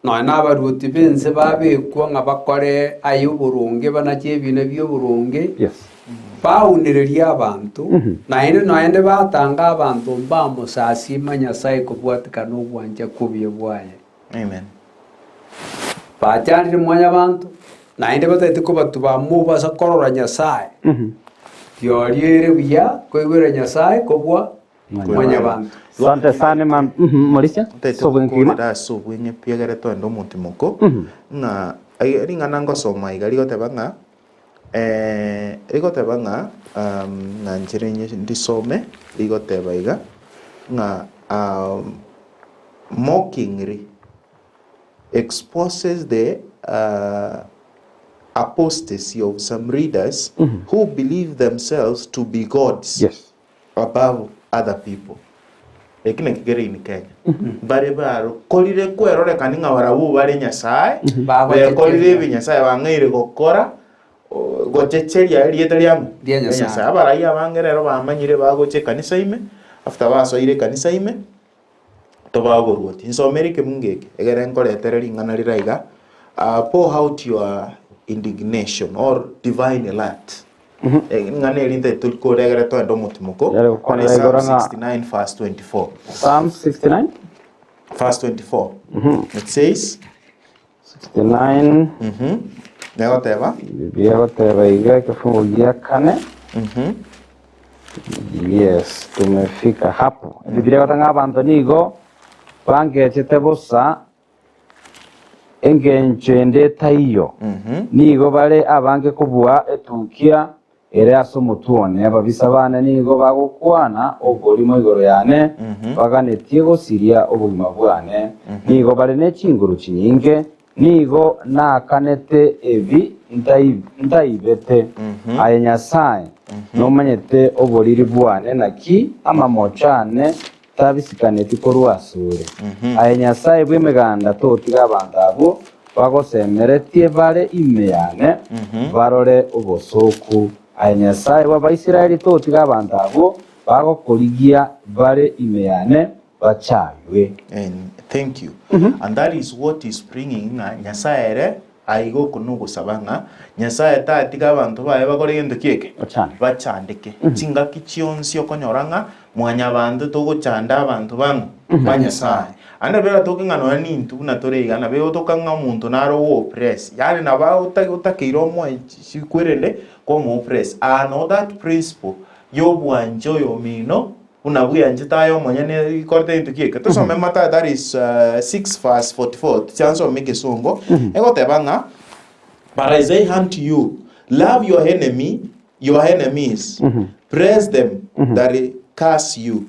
nonya nabaruoti b'ense babekwa ng'a bakore ay'oboronge banache ebiina bi'oboronge, Yes. baunererie abanto, naende naende batanga abanto mbamosasima Nyasae kobwatikana ogwancha kw'obuya bwaye. Amen. Bachandire mwanyabanto, naende batagete kobatuba mobasa korora Nyasae. Riorio ere buya koigwera Nyasae kobua mwanyabanto. Asante sana ma Morisia, Ntaete ase obweng'e kegima. gokorera ase obweng'e pi egere toende omotimoko, ng'a ai- ring'ana ngosoma iga rigoteba ng'a rigoteba ng'a ng'a nchere ndisome rigoteba iga ng'a mockingly exposes the apostasy of some readers who believe themselves to be gods Yes. above other people. Eki nakio kere in Kenya. Mbare bakorire kwerorekani ng'a barabwo bare Nyasae, Bagochecheria. bekorire ebi Nyasae bang'aire gokora, o- gochecheria erieta riang'o? Ria Nyasae. Abarai abange rero bamanyire bagocha ekanisa ime, after basoire ekanisa ime, tobae oboruoti. Nsomere ekemungo eke, egere nkoretere ring'ana rire aiga, ah, pour out your indignation or divine alert. Ring'ana eri ntaete torikore egere toende omotimoko, Yare gokwanera Psalm igoro ng'a- 69 verse 24. Psalm 69 Verse 24. It says, 69 mhm, negoteba, Biblia egoteba iga ekefungo gia kane Yes, tumefika hapo. Biblia egoteba ng'a abanto nigo bangechete bosa engencho ende etaiyo. Nigo bare abange kobua etukia ere ase omotwe one. Ababisa bane nigo bagokwana oborimo igoro yane, baganetie gosiria obogima bwane. Nigo bare ne chinguru chinyinge, nigo naakanete ebi ntaibete. Aye Nyasae, nomanyete oboriri bwane, naki amamocho ane tabisikaneti korwa asore. Aye Nyasae bw'Emeganda, totiga abanto abwo bagosemeretie bare ime yane barore obosooku. Aye Nyasae bw'Abaisraeli, totiga abanto abwo bagokorigia bare ime yane bachaywe. And thank you. And that is what is bringing ng'a Nyasae ere aiga oko nogosaba ng'a Nyasae tatiga abanto baye bakore gento ki eke? Bachandeke. Bachandeke. Chingaki chionsi okonyora ng'a mwanyabanto togochanda abanto bang'o? Ba Nyasae. Ande nabo eratoke ng'a nonya nintwe buna tore iga nabo egotoka ng'a omonto naro ogo oppress yaani nabo otakeire omoe kwerende komo oppress. Aa no that principle yobwancha oyomino Buna bweanchete aye omonyene ikorete gento ki eke. Tosome Mathayo that is 6 verse 44 tiga nsome egesongo egoteba ng'a but I say unto you love your enemy your enemies bless them that curse you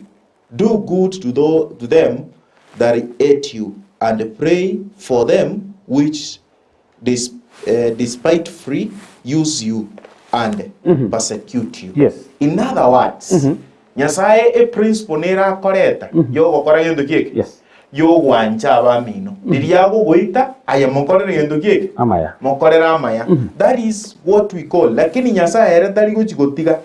do good to, tho, to them that hate you and pray for them which dis, eh, despitefully use you and persecute you. Yes. In other words, Nyasaye e principle nere akoreta yogokora gento kieke Yes. yogwancha abamino riria agogoita aye mokorere gento kieke Amaya. mokorere amaya that is what we call lakini Nyasaye ere tari gochi gotiga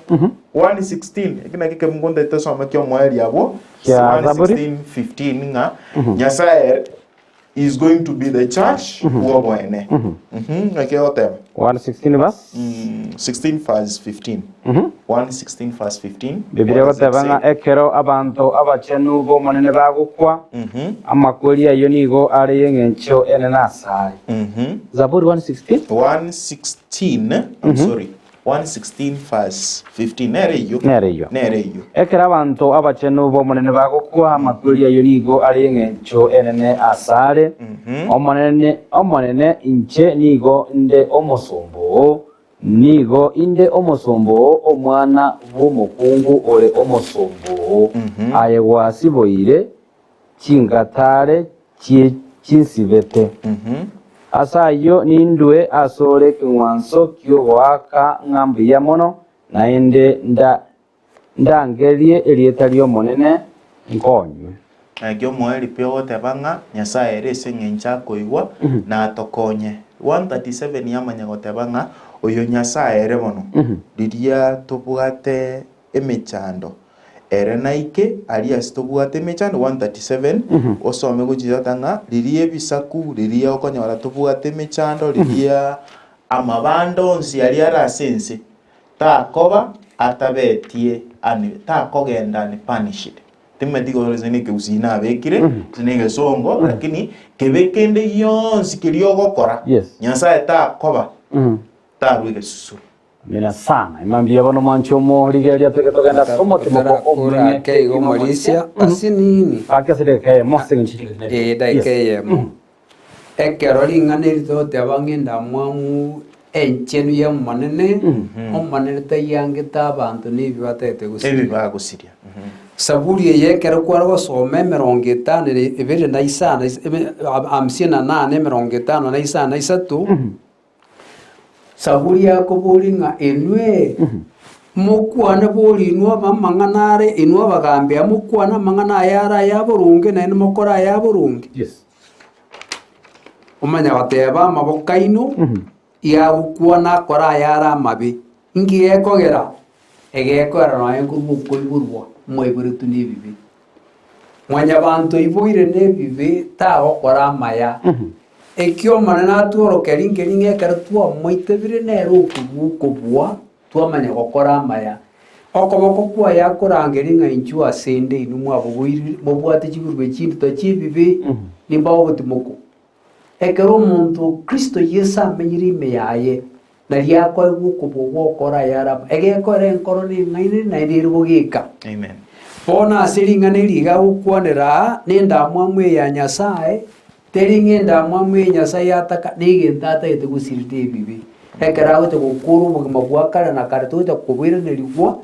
1:16 eki nakio ekemungo ntaete tosome kia omoerio abwo Kia Zaburi. 1:16 ng'a Nyasaye ere is going to be the church bw'oboene. Mhm, naki egoteba. 116 verse 16 verse 15. 116 verse 15. Biblia What does it egoteba ng'a say? ekero abanto abachenu b'Omonene bagokwa, amakweri ayio nigo are y'engencho enene asare. Zaburi 116 116, I'm sorry. 116 verse 15. Nere eyio. Nere eyio. Nere eyio. Ekero abanto abachenu b'Omonene bagokwa, amakweri ayio nigo are y'engencho enene asare. Omonene, Omonene, inche nigo nde omosomba oo, nigo inde omosomba oo, omwana bw'omokungu ore omosomba oo. Aye gwasiboire chingatare chie chinsibete. Ase ayio nindue asore ekeng'wanso ki'ogoaka ng'a mbuya mono, naende ndangerie erieta ri'Omonene nkonywe. Naki omoerio pi ogoteba ng'a Nyasae ere ase engencho akoigwa na atokonye. 1:37 yamanya goteba ng'a oyo Nyasae ere bono, riria tobwate emechando ere naike aria ase tobwate emechando 1:37 osome gochia tata ng'a riria ebisaku riria okonyora tobwate emechando riria amabanda onsi aria are ase ense takoba atabetie ani takogenda unpunished. Timanyeti igoro gose nekegusii nabekire gose negesongo lakini kebe kende gionsi keria ogokora Yes. Nyasaye takoba tarwa egesusuro. Amina sana. Ima mbuya bono mwanche omorigereria toike togende ase omotimoko Otarakora omonene ake igo kegima morisia mwanche. ase nini? Gaki ase edageka eyemo ase eng'encho chire Ee, edageka eyemo. Ekero ring'ana eri togoteba ng'a endamwamu enchenu y'Omonene, Omonene taiangete abanto na ebi batagete Ebi gosiria. bagosiria. Saburi eye ekero kware gosoma emerongo etano na ebere na isano hamsini na nane emerongo etano na isano na isato, Saburi akoboria ng'a inwe mokwane bori inwe amang'ana are inwe abagambi aa mokwane amang'ana aya are aya boronge naende mokore aya boronge. Yes. Omanye goteba amaboko aino yagokwana akore aya are amabe. Inki gekogera? Egekogera nonya nkorwa okoiborwa mwaiboretwe na ebibe. Mwanyabanto oiboire nebibe tagokora amaya. Eki Omonene atworokerie nkeri ng'a ekero twamoitebire nere okobua okobua, twamanya gokora amaya. Okoboko kwaye akorangerie ng'a inchuo asende inwe mwaboboirire mobwate chigurube chindito chi'ebibe, nimbae obotimoko. Ekero omonto o Kristo Yeso amenyire ime yaye, nario akoegwa okobua gw'okora ayare amo, egekora enkoro neng'ainire naende ere bogeka. Amen. Bono ase ring'ana eri iga agokwanera aa, nendamwamu eye ya Nyasae, teri ng'a endamwamu eye Nyasae yataka, negento atagete gosirita ebibe. Ekero agocha gokora obogima bwa kare na kare togocha koboiranerigwa,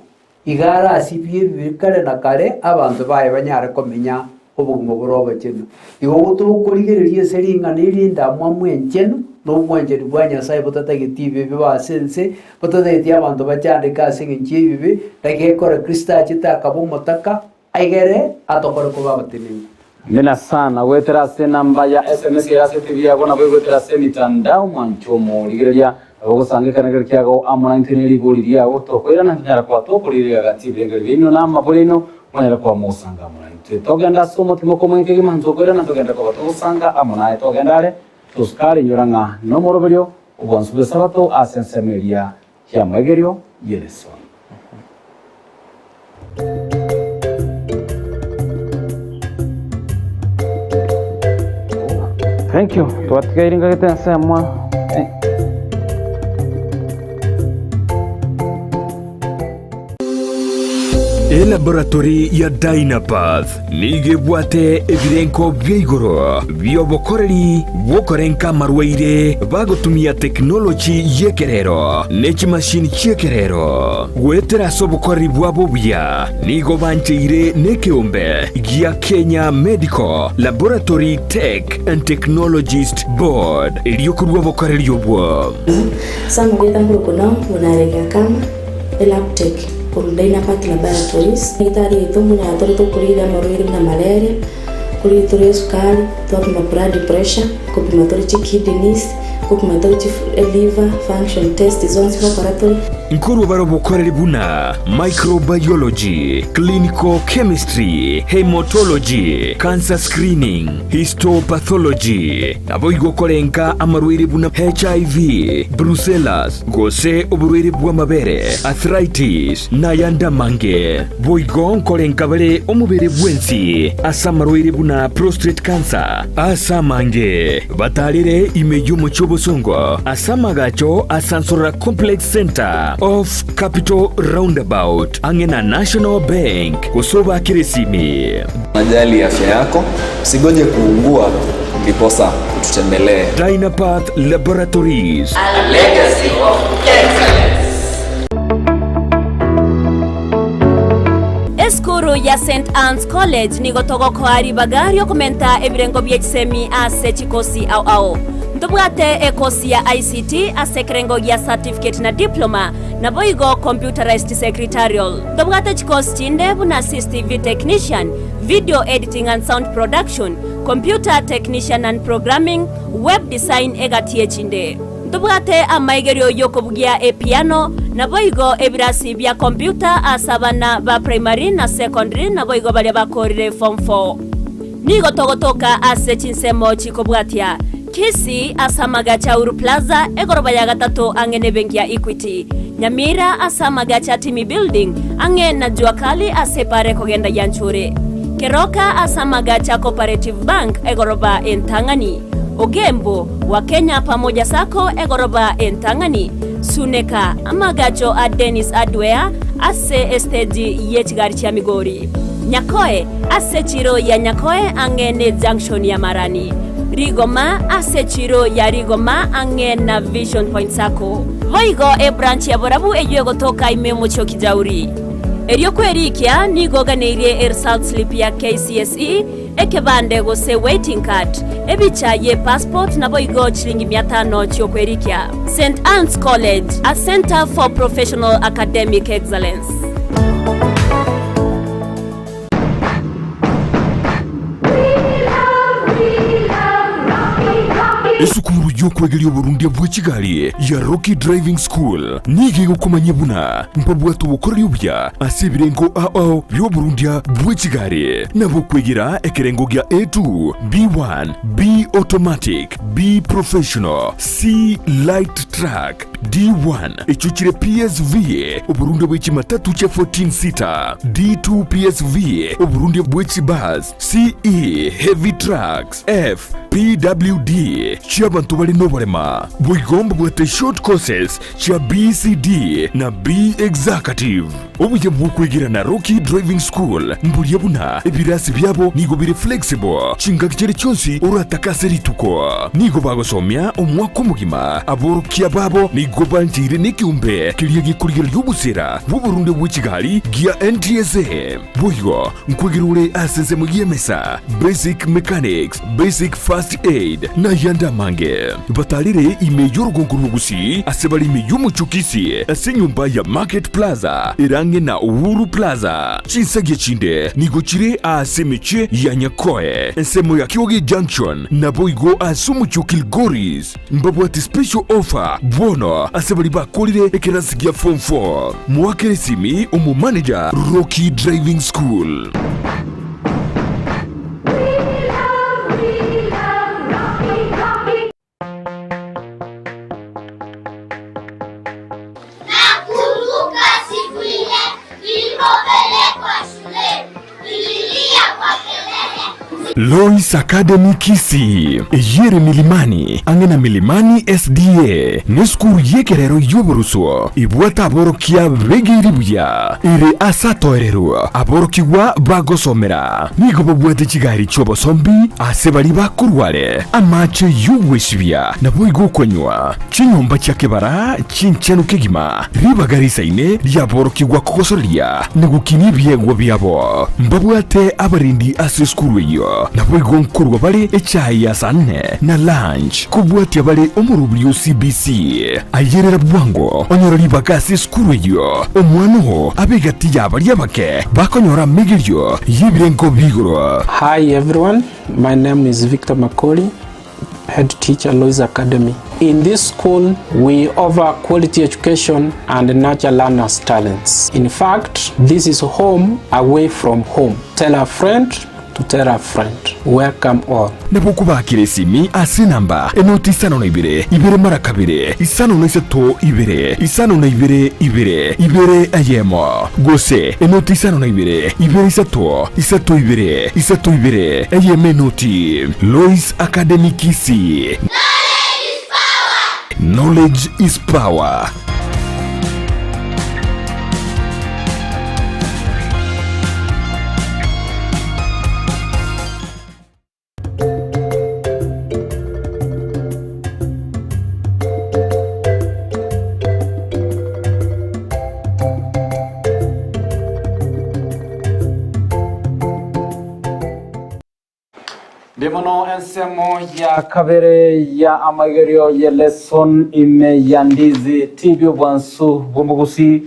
Iga arasibie ebibe kare na kare, abanto baye banyare komenya obogima bore obochenu. Igo tokorigereria ase ring'ana eri endamwamu enchenu, na obwanchani bwa Nyasae botatageti ebibe bibe ase ense, botatageti abanto bachandeke ase engencho y'ebibe, naki ekero Kristo achete akaba omotaka, aigere atokore koba abatenenku. Amina sana goetera ase enamba ya sms ere ase TV yago nabo egoetera ase emitandao mwanche omorigereria nabo ogosanga ekerengerio kiago amo naintwe ne rigori riago tokoirana tonyara koba tokorigereria gati ebirengerio biaino na amabori aino monyare koba mogosanga amo naintwe togende ase omotimoko omonge kegima ntokoirana togende koba togosanga amo naye togende are tosukare inyora ng'a nomoroberio obwansu bw'esabato ase ensemo eria y'amoegerio y'eresoni. Thank you. Twatigaire ngagete ensemo. Eh. Elaboratory ya Dynapath nigo ebwate ebirenko bia igoro bi'obokoreri bw'okorenka amarwaire bagotumia tekinoloji y'ekerero ne chimashini chi'ekerero. Goetera ase obokoreri bwabo obuya nigo bancheire nekeombe gia Kenya Medical Laboratory Tech and Technologist Board erio korua obokoreri obwo. Sam Gitanguru Kunam buna arenge akama, Elaptec, korwa Dynapath Laboratories, Daktari oito mbuna tore tokorigia amarwaire buna malaria, korigia tore esukari, twapima blood pressure, kopima tore chikidneys, Gopima tore chi liver function test zonsi gokora tore. Nkorwa bare obokoreri buna microbiology, clinical chemistry, haematology, cancer screening, histopathology, naboigo korenka amarwaire buna HIV, brucellas, gose oborwaire bw'amabere, arthritis, nayande amange. Boigo nkorenka bare omobere bwensi ase amarwaire buna prostate cancer, ase amange. Batarire ime y'omochie obosongo ase amagacho a Sansorora Complex Centre off Capital Roundabout ang'e na National Bank gose obakere esimi. Unajali afya yako, usigoje kuugua ndiposa ututembelee. Dynapath Laboratories. A legacy of excellence. Esukuru ya St Anne's College nigo togokoa ribaga riokomenta ebirengo bie chisemi ase chikosi ao ao. Ntobwate ekosi ya ICT ase ekerengo gia certificate na diploma, naboigo computerized secretarial. Ntobwate chikosi chinde buna CCTV technician, video editing and sound production, computer technician and programming, web design egati echinde. Ntobwate amaigerio y'okobugia epiano, naboigo ebirasi bia computer ase abana ba primary na secondary naboigo baria bakorire form four. Nigo togotoka ase chinsemo chikobwatia, Kisii ase amagacho a Uru Plaza, egoroba ya gatato ang'e nebenki ya Equity, Nyamira ase amagacho a Timi Building ang'e na Jua Kali ase epara ekogenda Yanchuri, Keroka ase amagacho a Cooperative Bank egoroba entang'ani. Ogembo, wa Kenya Pamoja Sacco egoroba entang'ani, Suneka, amagacho a Dennis Hardware ase esteji ye chigari chia Migori, Nyakoe, ase echiro ya Nyakoe ang'e ne junction ya Marani, Rigoma, ase echiro ya Rigoma ang'e na Vision Point Sacco. Boigo ebranch ya Borabu eyio egotoka ime omochie o Kijauri. Erio kwerikia nigo oganeirie eresult slip ya KCSE, Ekebande gose waiting card, ebicha ye passport naboigo chilingi mia tano chiokwerikia. St Anne's College, a centre for professional academic excellence. Esukuru y'okwegeria oborundia bwe chigari ya Rocky Driving School nigo egokomanyia buna mbabwate obokoreri obuya ase ebirengo ao bi'oborundia bwe chigari, nabo okwegera ekerengo gia A2, B1, B Automatic, B Professional, C Light Truck, D1 echio chire PSV, oborundia bwe chimatatu chia 14 seater, D2 PSV, oborundia bwe chibus, CE Heavy Trucks, F PWD chi'abanto bare noborema. Boigo mbabwate short courses chia BCD na B Executive. Obuya bw'okwegera na Rocky Driving School mboria buna ebirasi biabo nigo bire flexible chingaki chiria chionsi oratake ase rituko. Nigo bagosomia omwaka omogima. Aborokia babo nigo bancheire nekeombe keria gekorigereria obosera bw'oborundia bwe chigari gia NTSA. Boigo nkwegera ore ase ensemo y'emesa, basic mechanics, basic first aid, na ayande amange. Batarire ime y'orogongo rw'Ogusii ase bare ime y'omochie o Kisii ase enyomba ya Market Plaza ere ang'e na Uhuru Plaza. Chinsagia chinde nigo chire aase emechie ya Nyakoe, ensemo ya Kioge Junction, naboigo ase omochie o Kilgoris. Mbabwate special offer bono ase baria bakorire ekerasi gia form 4. Moakere esimi omomanager Rocky Driving School. Nakumbuka siku ile nilipopelekwa shuleni, nililia kwa kelele. Lois Academy Kisii, eyio ere Milimani, ang'e na Milimani SDA, nesukuru y'ekerero y'oboruswo ebwate aborokia begeire buya, ere ase atoererwe aborokigwa bagosomera. Nigo babwate chigari chi'obosombi ase baria bakorwa are, amache y'ogwesibia, naboigo okonywa. Chinyomba chia kebara chinchenu kegima, ribaga risaine riaborokigwa kogosoreria na gokinia ebiegwa biabo. Mbabwate abarendi ase esukuru eyio, naboigo nkorua bare echae ya saa nne na lunch, kobwatia bare omorobiri o CBC. Ayerera bwango onyore ribaga ase esukuru eyio, omwana oo abe egati y'abaria abake bakonyora amegerio y'ebirengo bi'igoro. Hi everyone, my name is Victor Makori, head teacher Lois Academy. In this school, we offer quality education and nurture learners' talents. In fact, this is home away from home. Tell a friend to tell a friend. Welcome all. Nabo okobakera esimi ase enamba enoti isano na ibere, ibere mara kabere, isano na isato ibere, isano na ibere ibere, ibere eyemo, gose enoti isano na ibere, ibere isato, isato ibere, isato ibere, eyemo enoti. Lois Academy Kisii. Knowledge is power. Ndi mono ensemo ya kabere ya amaigerio ye lesson ime ya Ndizi TV obwansu bw'omogusi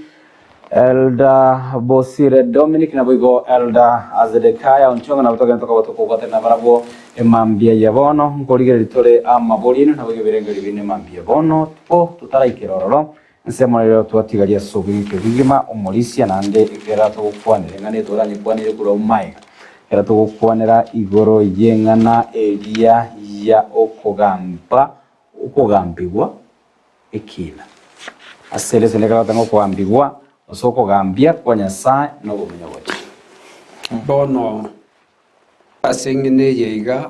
Elder Bosire Dominic naboigo Elder Zedekiah Onchonga nabo togende tokoba tokobwatana nabarabwo emambia ya bono nkorigereria tore amabori aino naboigo ebirengererio biaino emambia ya bono po totaraikera ororo ensemo rero twatigaria ase obweng'e bogima omorisia naende ekero togokwanera eng'ana eye toranyekwanere korwa magega ekero togokwanera igoro y'eng'ana eria ya okogamba okogambigwa ekiina. Ase ere ase nekero ng'a okogambigwa gose okogambia kwa Nyasae nobomenyo gochia. Bono ase eng'ina eye iga,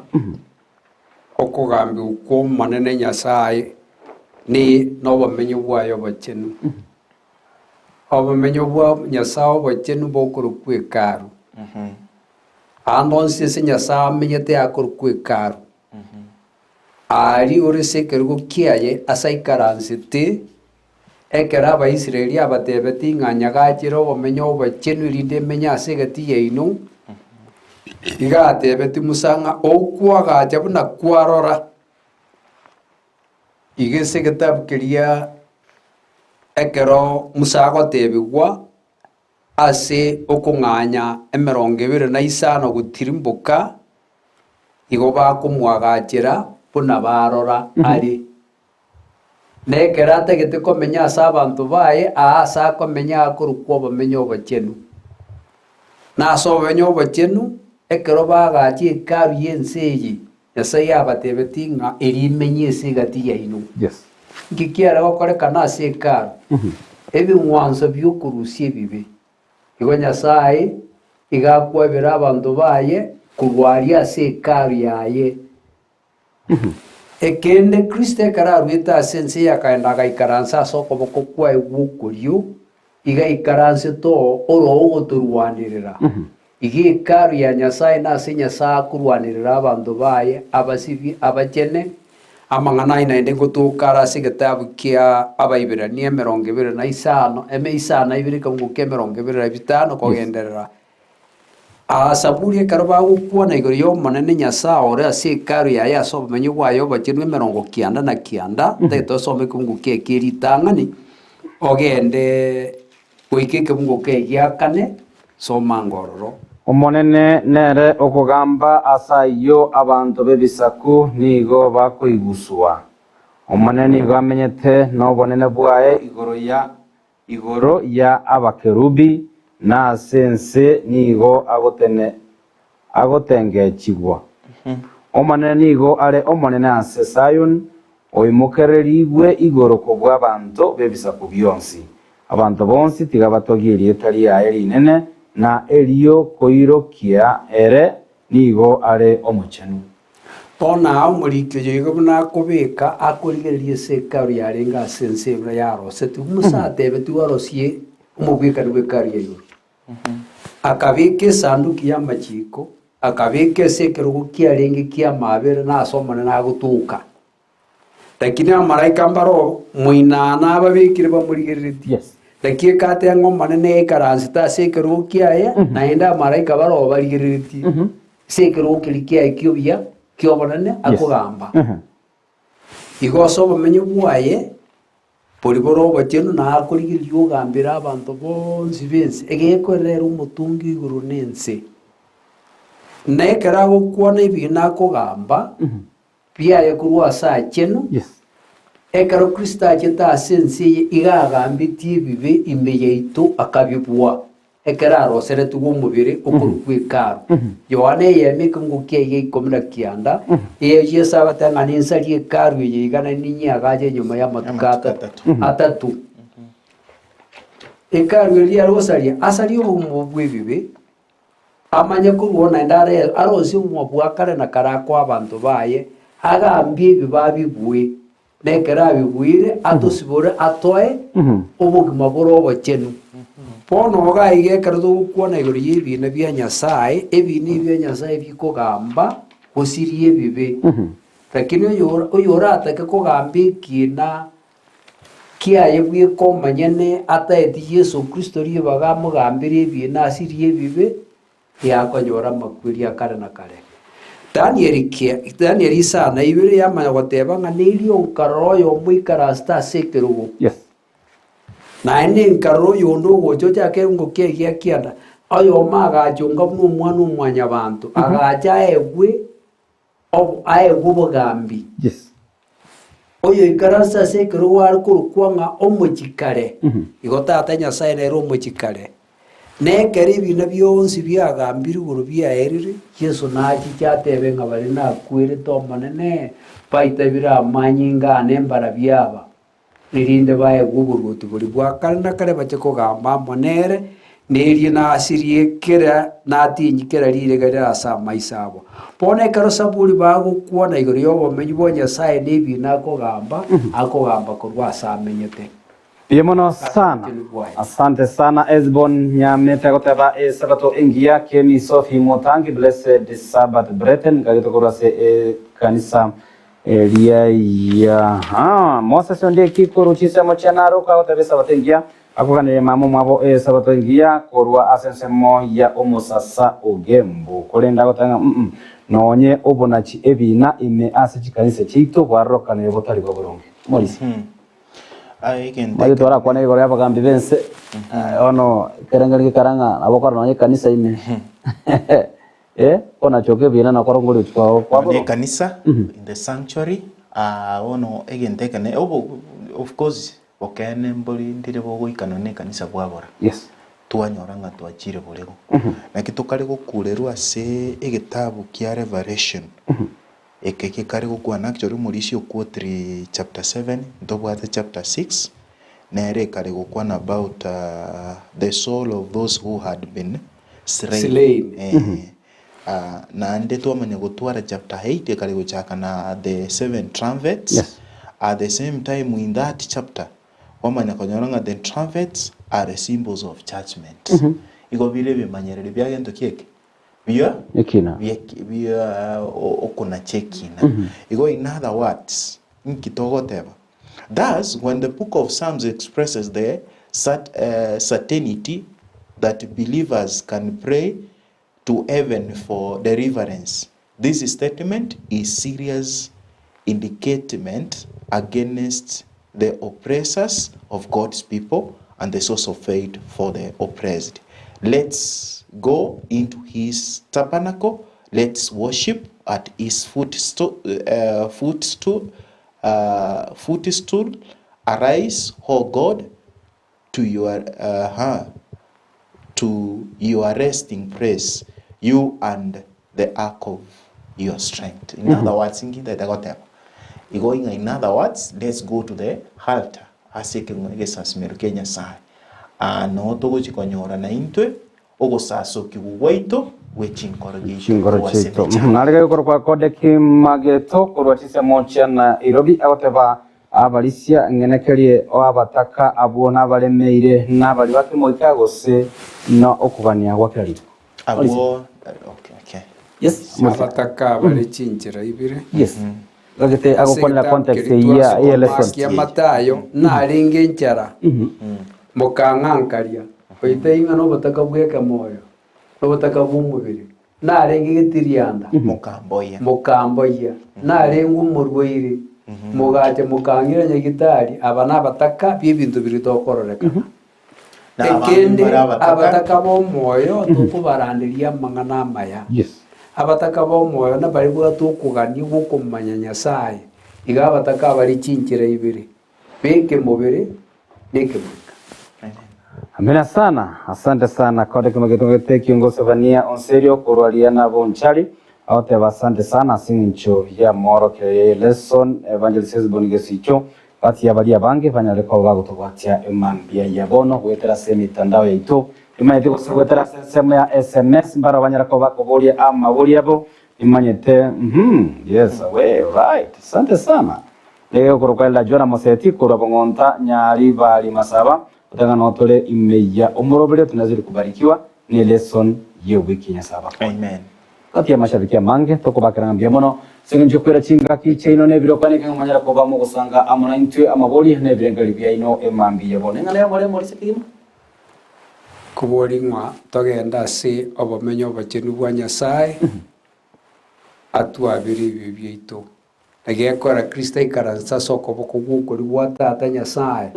okogambigwa kw'Omonene Nyasae ni nobomenyo bwaye obochenu. Obomenyo bwa Nyasae obochenu bokorokwa Hekalu. Aande onsi ase Nyasae amenyete akorokwa Hekalu. Aaria ore ase ekerogo kiaye ase aikaransete, ekero Abaisraeli abatebetie ng'a nyagachere obomenyo obochenu erinde emenye ase egati yaino, iga atebetie Musa ng'a okwagacha buna kwarora. Iga ase egetabu keria ekero Musa agotebigwa Ase okong'anya emerongo ebere na isano gotirimboka, igo bakomwagachera buna barora are. Na ekero atagete komenya ase abanto baye, aa ase akomenya akorokwa obomenyo obochenu. Na ase obomenyo obochenu, ekero bagachia Hekalu y'ense eye, Nyasae abatebetie ng'a erio imenye ase egati yaino. Inki kiare gokorekana ase Hekalu? Ebing'wanso bi'okorusia ebibe. Igo Nyasae iga akwabera abanto baye korwa aria ase Hekalu yaye. Ekende, Kristo ekero aruete ase ense eye akaenda agaikaransa ase okoboko kwaye gw'okorio, iga aikaransete oo ore ogotorwanerera. Iga Hekalu ya Nyasae nase Nyasae akorwanerera abanto baye abasibie abachene. Amang'ana aya naende ngotoka are ase egetabu kia Abaibirania emerongo ebere na isano, eme isano na ibere ekeungo kia emerongo ebere na bitano kogenderera. Aa Saburi ekero bagokwana igoro y'Omonene Nyasae ore ase Hekalu yaye ase obomenyo bwaye obochenu emerongo kianda na kianda, ntagete tosome ekeungo kiaye kie ritang'ani, ogende Goika ekebungo kiaye gia kane, soma ango ororo. Omonene nere okogamba ase ayio abanto b'ebisaku nigo bakoiguswa. Omonene nigo amenyete nobonene bwaye igoro ya igoro ya abakerubi, na ase ense nigo agotene agotengechigwa. Omonene nigo are omonene ase Sayoni, oimokererigwe igoro kobua abanto b'ebisaku bionsi. Abanto bonsi tiga batogie erieta riaye rinene, na eri'okoirokia ere nigo are omochenu. Bono aa omoriki oyo iga buna akobeka akorigereria ase Hekalu yarenge ase ense buna yarosetigwe. Musa atebetigwe arosie omobwekano bw'Hekalu ya igoro. Akabeka esanduki y'amachiiko, akabeka ase ekerogo kiarenge ki'amaabera na ase Omonene agotoka. Lakini abamalaika mbaro moinana ababekire bamorigereretie. Yes. Naki ekateba ng'a Omonene aikaransete ase ekerogo kiaye, naende abamalaika baroo barigereretie ase ekerogo keria kiaye ki'obuya ki'obonene akogamba. Igo ase obomenyo bwaye Boria bore obochenu na akorigereria ogambere abanto bonsi b'ense, egekorera ere omotongi o igoro na ense. Na ekero agokwana ebiina akogamba, biaye korwa ase aachenu, Yes. Ekero Kristo achete ase ense eye iga agambetie ebibe ime yaito akabibua, ekero aroseretigwe omobere okorokwa Hekalu. Yohana eyemo ekeungo kiaye gia ikomi na kianda, eye Yeso agateba ng'a ninsarie Hekalu eye iga naende ninyeagache enyuma y'amatuko atato. Hekalu eria yare gosaria, asarie obogima bw'ebibe, Amanye korwa oo naende are arosie obogima bwa kare na kare akoe abanto baye, agambie ebibe abibue, na ekero abibuire atosibore atoe obogima bore obochenu. Bono iga aiga ekero togokwana igoro y'ebiina bia Nyasae, ebiina ebi bia Nyasae bikogamba gosiria ebibe. Lakini oyo oyoratake kogamba ekiina kiaye bweka omonyene ataeti Yeso Kristo ribaga amogambere ebiina asirie ebibe, riakonyora amakweri a kare na kare. Danieli kia Danieli isano ibere yamanya goteba ng'a nerio nkarora oyomo oikaransete ase ekerogo. Yes. Naende nkarora oyonde ogocha ochake ekeungo kiaye gia kianda, oyomo agachonga buna omwana o mwanyabanto, agacha aegwe obo aegwe obogambi. Yes. Oyoikaranse ase ekerogo are korokwa ng'a Omochikare, igo Tata Nyasae nere Omochikare. Na ekero ebina bionsi biagambirwe igoro biaerire, Yeso nachiche atebe ng'a baria nakwerete Omonene, baitabire amanyinga ane mbarabio aba, erinde baegwe oboruoti boria bwa kare na kare bache kogamba amo nere, na erio nasirie kera natinyi kera rirega rire ase amaiso abo. Bono ekero Saburi bagokwana igoro y'obomenyo bwa Nyasae na ebiina akogamba, akogamba korwa ase amenyete. Mbuya mono Ase sana. obochenu bwaye. Asante sana Esbon Nyamete agoteba esabato engiya Kemi Sophie Motangi blessed Sabbath Brethren ngagete korwa ase ekanisa Eria ya Moses onde korwa chinsemo chia Narok agoteba esabato engiya, akoganeria mama omwabo esabato engiya korwa ase ensemo ya omosasa Ogembo. Korende agoteba ng'a mm nonye obonachi ebina ime ase chikanisa chiaito bwarorokanire botari bwa boronge. Morisia. Mache twarakwane igoro y'abagambi b'ense, bono ekerengerio gekara ng'a nabo okora nonye ekanisa ime. Eh, konachoka ebiina na korwa ngori kwao Bono kwaboro. ekanisa in the sanctuary ah, bono egento ekene obo of course bokeene mbori ndire bogoikanwa na ekanisa bwabora. Yes. Twanyora ng'a twachire borego. Naki tokare gokurerwa ase egetabu kia Revelation, eke gekare gokwana actually omorisia okwotire chapter 7, ntobwate chapter 6, nere ekare gokwana about the soul of those who had been slain. Slain. Eh, ah, naende twamanya gotwara chapter 8 ekare gochaka na the seven trumpets. Yes. At the same time in that chapter wamanya konyora ng'a the trumpets are the symbols of judgment. Igo bire ebimanyereri bia gento ki eke? Bia Ekina. bia bia okonacha ekina. Igo in other words, inki togoteba? Thus, when the book of Psalms expresses the certainty that believers can pray to heaven for deliverance, this statement is serious indictment against the oppressors of God's people and the source of faith for the oppressed. Let's go into his tabernacle, let's worship at his footstool, footstool, footstool, Arise, O God, to your, uh, to your resting place, you and the ark of your strength. In other words, inki ntaete goteba? Igo ing'a in other words, let's go to the altar ase ekeng'we egesasimero kia Nyasaye. Aa noo togochi konyora naintwe ogosasokigwa gwaito gwe chinkoro giaito Chinkoro korwa ase chiaito. emechando. Narege korwa Kodeki Mageto korwa chinsemo chia Nairobi agoteba abarisia ng'enekerie o abataka abwo nabaremeire nabari bakemoika gose no okogania gwa kera rituko. Morisia. Abwo okay, okay. Yes, morisia. Abataka bare chinchera ibere. Yes. Gagete Ase agokwanera egetabu context keria eyia twasoma eye lesson. kia Mathayo, narenge enchara, mokang'ankaria, goita ing'a nobotaka bw'ekemoyo, nobotaka bw'omobere, narenge getirianda, Mokamboyia. mokamboyia, narenge omorwaire, mogacha mokang'ira nyagitari, aba nabataka b'ebinto biria tokororekana. Na abande Ekende, mbare abataka. abataka b'omoyo tokobaranderia amang'ana amaya. Yes. Abataka b'omoyo nabaria bwate okogania gw'okomanya Nyasae. Iga abataka abare chinchera ibere, b'ekemobere na ekemoika. Amina sana, asante sana kore kimo getongete kiongozi Vania Onserio korwa Riana Bonchari agoteba asante sana ase eng'encho y'amorokero ye lesson Evangelist Hesbon Gesicho gati ya baria abange banyare koba bagotobwatia emambia ya bono goetera ase emitandao yaito Nimanyete gose goetera ase ensemo ya sms mbaro banyare koba bakoboria amaborio abo Nimanyete uhmm yes away right asante sana Nigo egokorokwa Elder Jonah Moseti korwa Bong'onta Nyari Bari Masaba otang'ana notore ime ya omoroberio tunazidi kubarikiwa ne lesson ye wiki Nyasaye abakonye. Amen. Gati y'amashabiki amange tokobakera ng'a mbuya mono ase engencho y'okwera chingaki chiaino na ebirokwa nigo monyare koba mogosanga amo naintwe amabori na ebirengererio biaino emambia bono eng'ana y'omorembe ore ase kegima. Kobori ng'a togende ase obomenyo obochenu bwa Nyasae, atwabere ebibe biaito. Na gekora Kristo aikaranse ase okoboko gw'okorio gwa Tata Nyasae,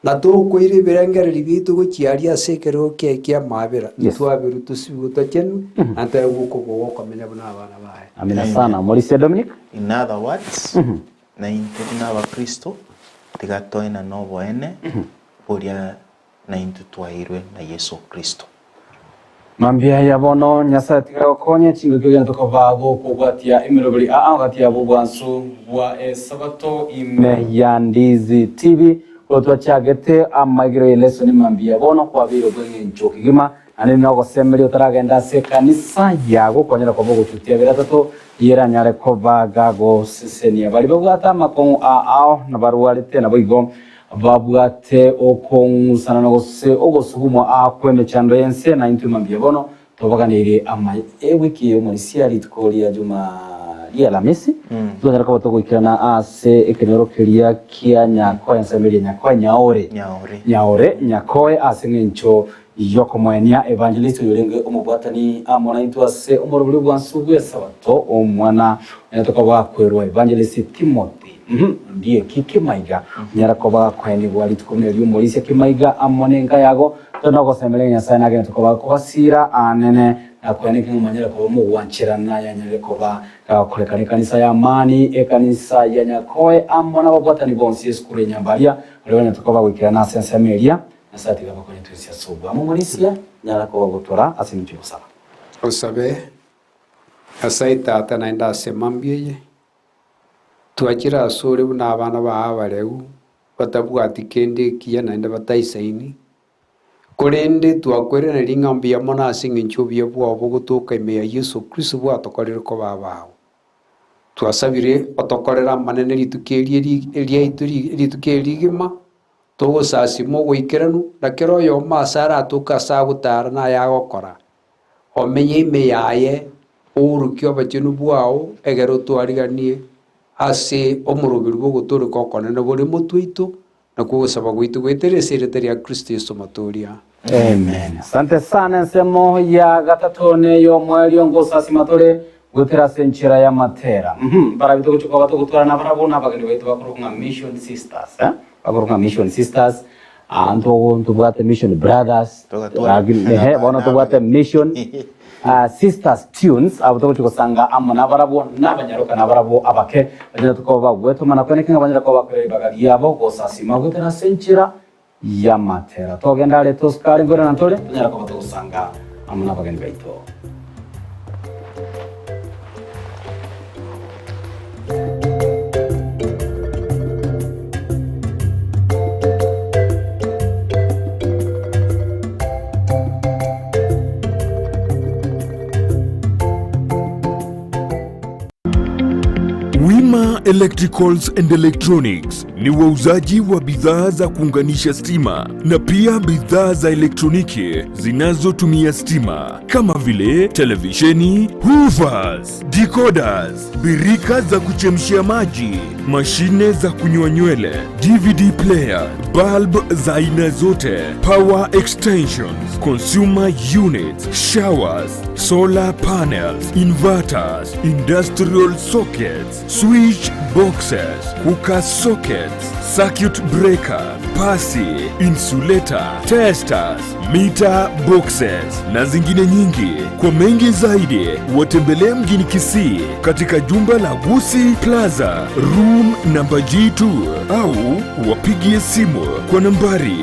na tokoira ebirengererio biaito gochia aria ase ekerogo kiaye ki'amaabera, ntwaberwe tosibwe tochenwe, na ntoegwe okobua gw'okomenya buna abana baye. Amina sana. Omorisia Dominic. In other words, naintwe buna abakristo tiga toenane oboene boria naintwe twaeirwe na Yeso Kristo. Mambia ya bono Nyasae tiga agokonye chingaki ogende tokoba gokobwatia emeroberi aa gati yabo obwansu bwa esabato ime ya Ndizi TV korwa twachagete amaegero ye lesson mambia ya bono kwabeire obweng'encho kegima naende nogosemeria otaragenda ase ekanisa yago konyara koba ogochutia abere atato yeranyare koba gagosesenia baria babwate amakong'u aa ao na barwarete naboigo Babwate okong'usana gose ogosugumwa aa kw'emechando y'ense, na intwe mambia bono tobaganeire amaya. Ewiki eye omorisia rituko ria juma ria Alamisi, totanyara koba togoikerana ase ekenyoro keria kia Nyakoe, ensemo eria Nyakoe, Nyaore, Nyaore, Nyakoe, ase eng'encho y'okomoenia Evangelist oyorenge omobwatani amo naintwe ase omorobori bwansu bw'Esabato, omwana onye tokoba kwerwa Evangelist Timothy. Ndieki kimaiga onyare koba gakoenigwa rituko buna eri'omorisia kimaiga amo nenka yago, tore nogosemeria ng'a Nyasae nagenete koba gakobasiira aanene na koeneka ng'a monyare koba mogwancherana yanyarire koba gagokorekana ekanisa y'amani, ekanisa ya Nyakoe amo nababwatani bonsi esukuru ya Nyambaria, baria banyarete koba goikerana ase ensemo eria. Nyasae tiga abakonye twensi ase obwamo omorisia nyara koba gotora ase eng'encho y'ogosaba. Osabe Nyasae Tata naende ase mambia eye. Twachire asore buna abana bao abareu, batabwati kende ekiya naende bataisaini, korende twakoiraneria ng'a mbuya mono ase engencho y'obuya bwao bogotoka ime ya Yeso Kristo bwatokorire koba abao. Twasabire otokorere amanene rituko eri eri riaito rituko eri rigima, togosasima ogoikeranu, na kera oyomo ase aratoke ase agotara na ayagokora, Omenye ime yaye, oorokie obochenu bwao, egere otwariganie ase omoroberi bw'ogotooreka okonene bore motwe oito, nakwo ogosaba gwaito goetere ase erieta ria Kristo Yeso Omotooria. Amen. Asante sana ensemo ya gatato neyomoerio ngosasima tore goetera ase enchera y'amatera. Mhm, barabi togochia koba togotwara nabarabwo nabageni baito bakorokwa ng'a Mission Sisters, eh? Bakorokwa ng'a Mission Sisters, ah, ntogo ntobwate Mission Brothers, Togatwara lakini ehe, bono tobwate Mission ah, Sisters Tunes, abwo togochia gosanga amo nabarabwo, nabanyaroka nabarabwo abake, banyare koba bagwetoma na kweneka ng'a banyare koba bakorera ribaga riabo gosasima goetera ase enchera y'amatera. Togende are tosuke are nkoirana ntore, tonyare koba togosanga amo nabageni baito. Wima Electricals and Electronics ni wauzaji wa bidhaa za kuunganisha stima na pia bidhaa za elektroniki zinazotumia stima kama vile televisheni, hoovers, decoders, birika za kuchemshia maji, mashine za kunyoa nywele, DVD player, bulb za aina zote, power extensions, consumer units, showers, solar panels, inverters, industrial sockets, switch boxes, cooker sockets, circuit breaker, pasi, insulator, testers, meter boxes na zingine nyingi. Kwa mengi zaidi, watembelee mjini Kisii katika jumba la Gusii Plaza room namba G2 au wapigie simu kwa nambari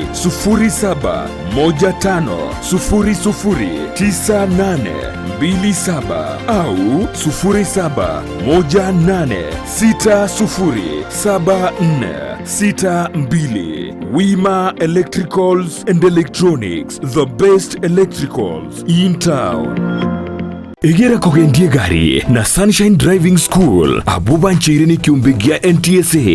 0715009827 au 0718607462. Wima Electricals and Electronics, the best electricals in town. Egera kogendia egari na Sunshine Driving School, abwo bancheire nekiombe gia NTSA.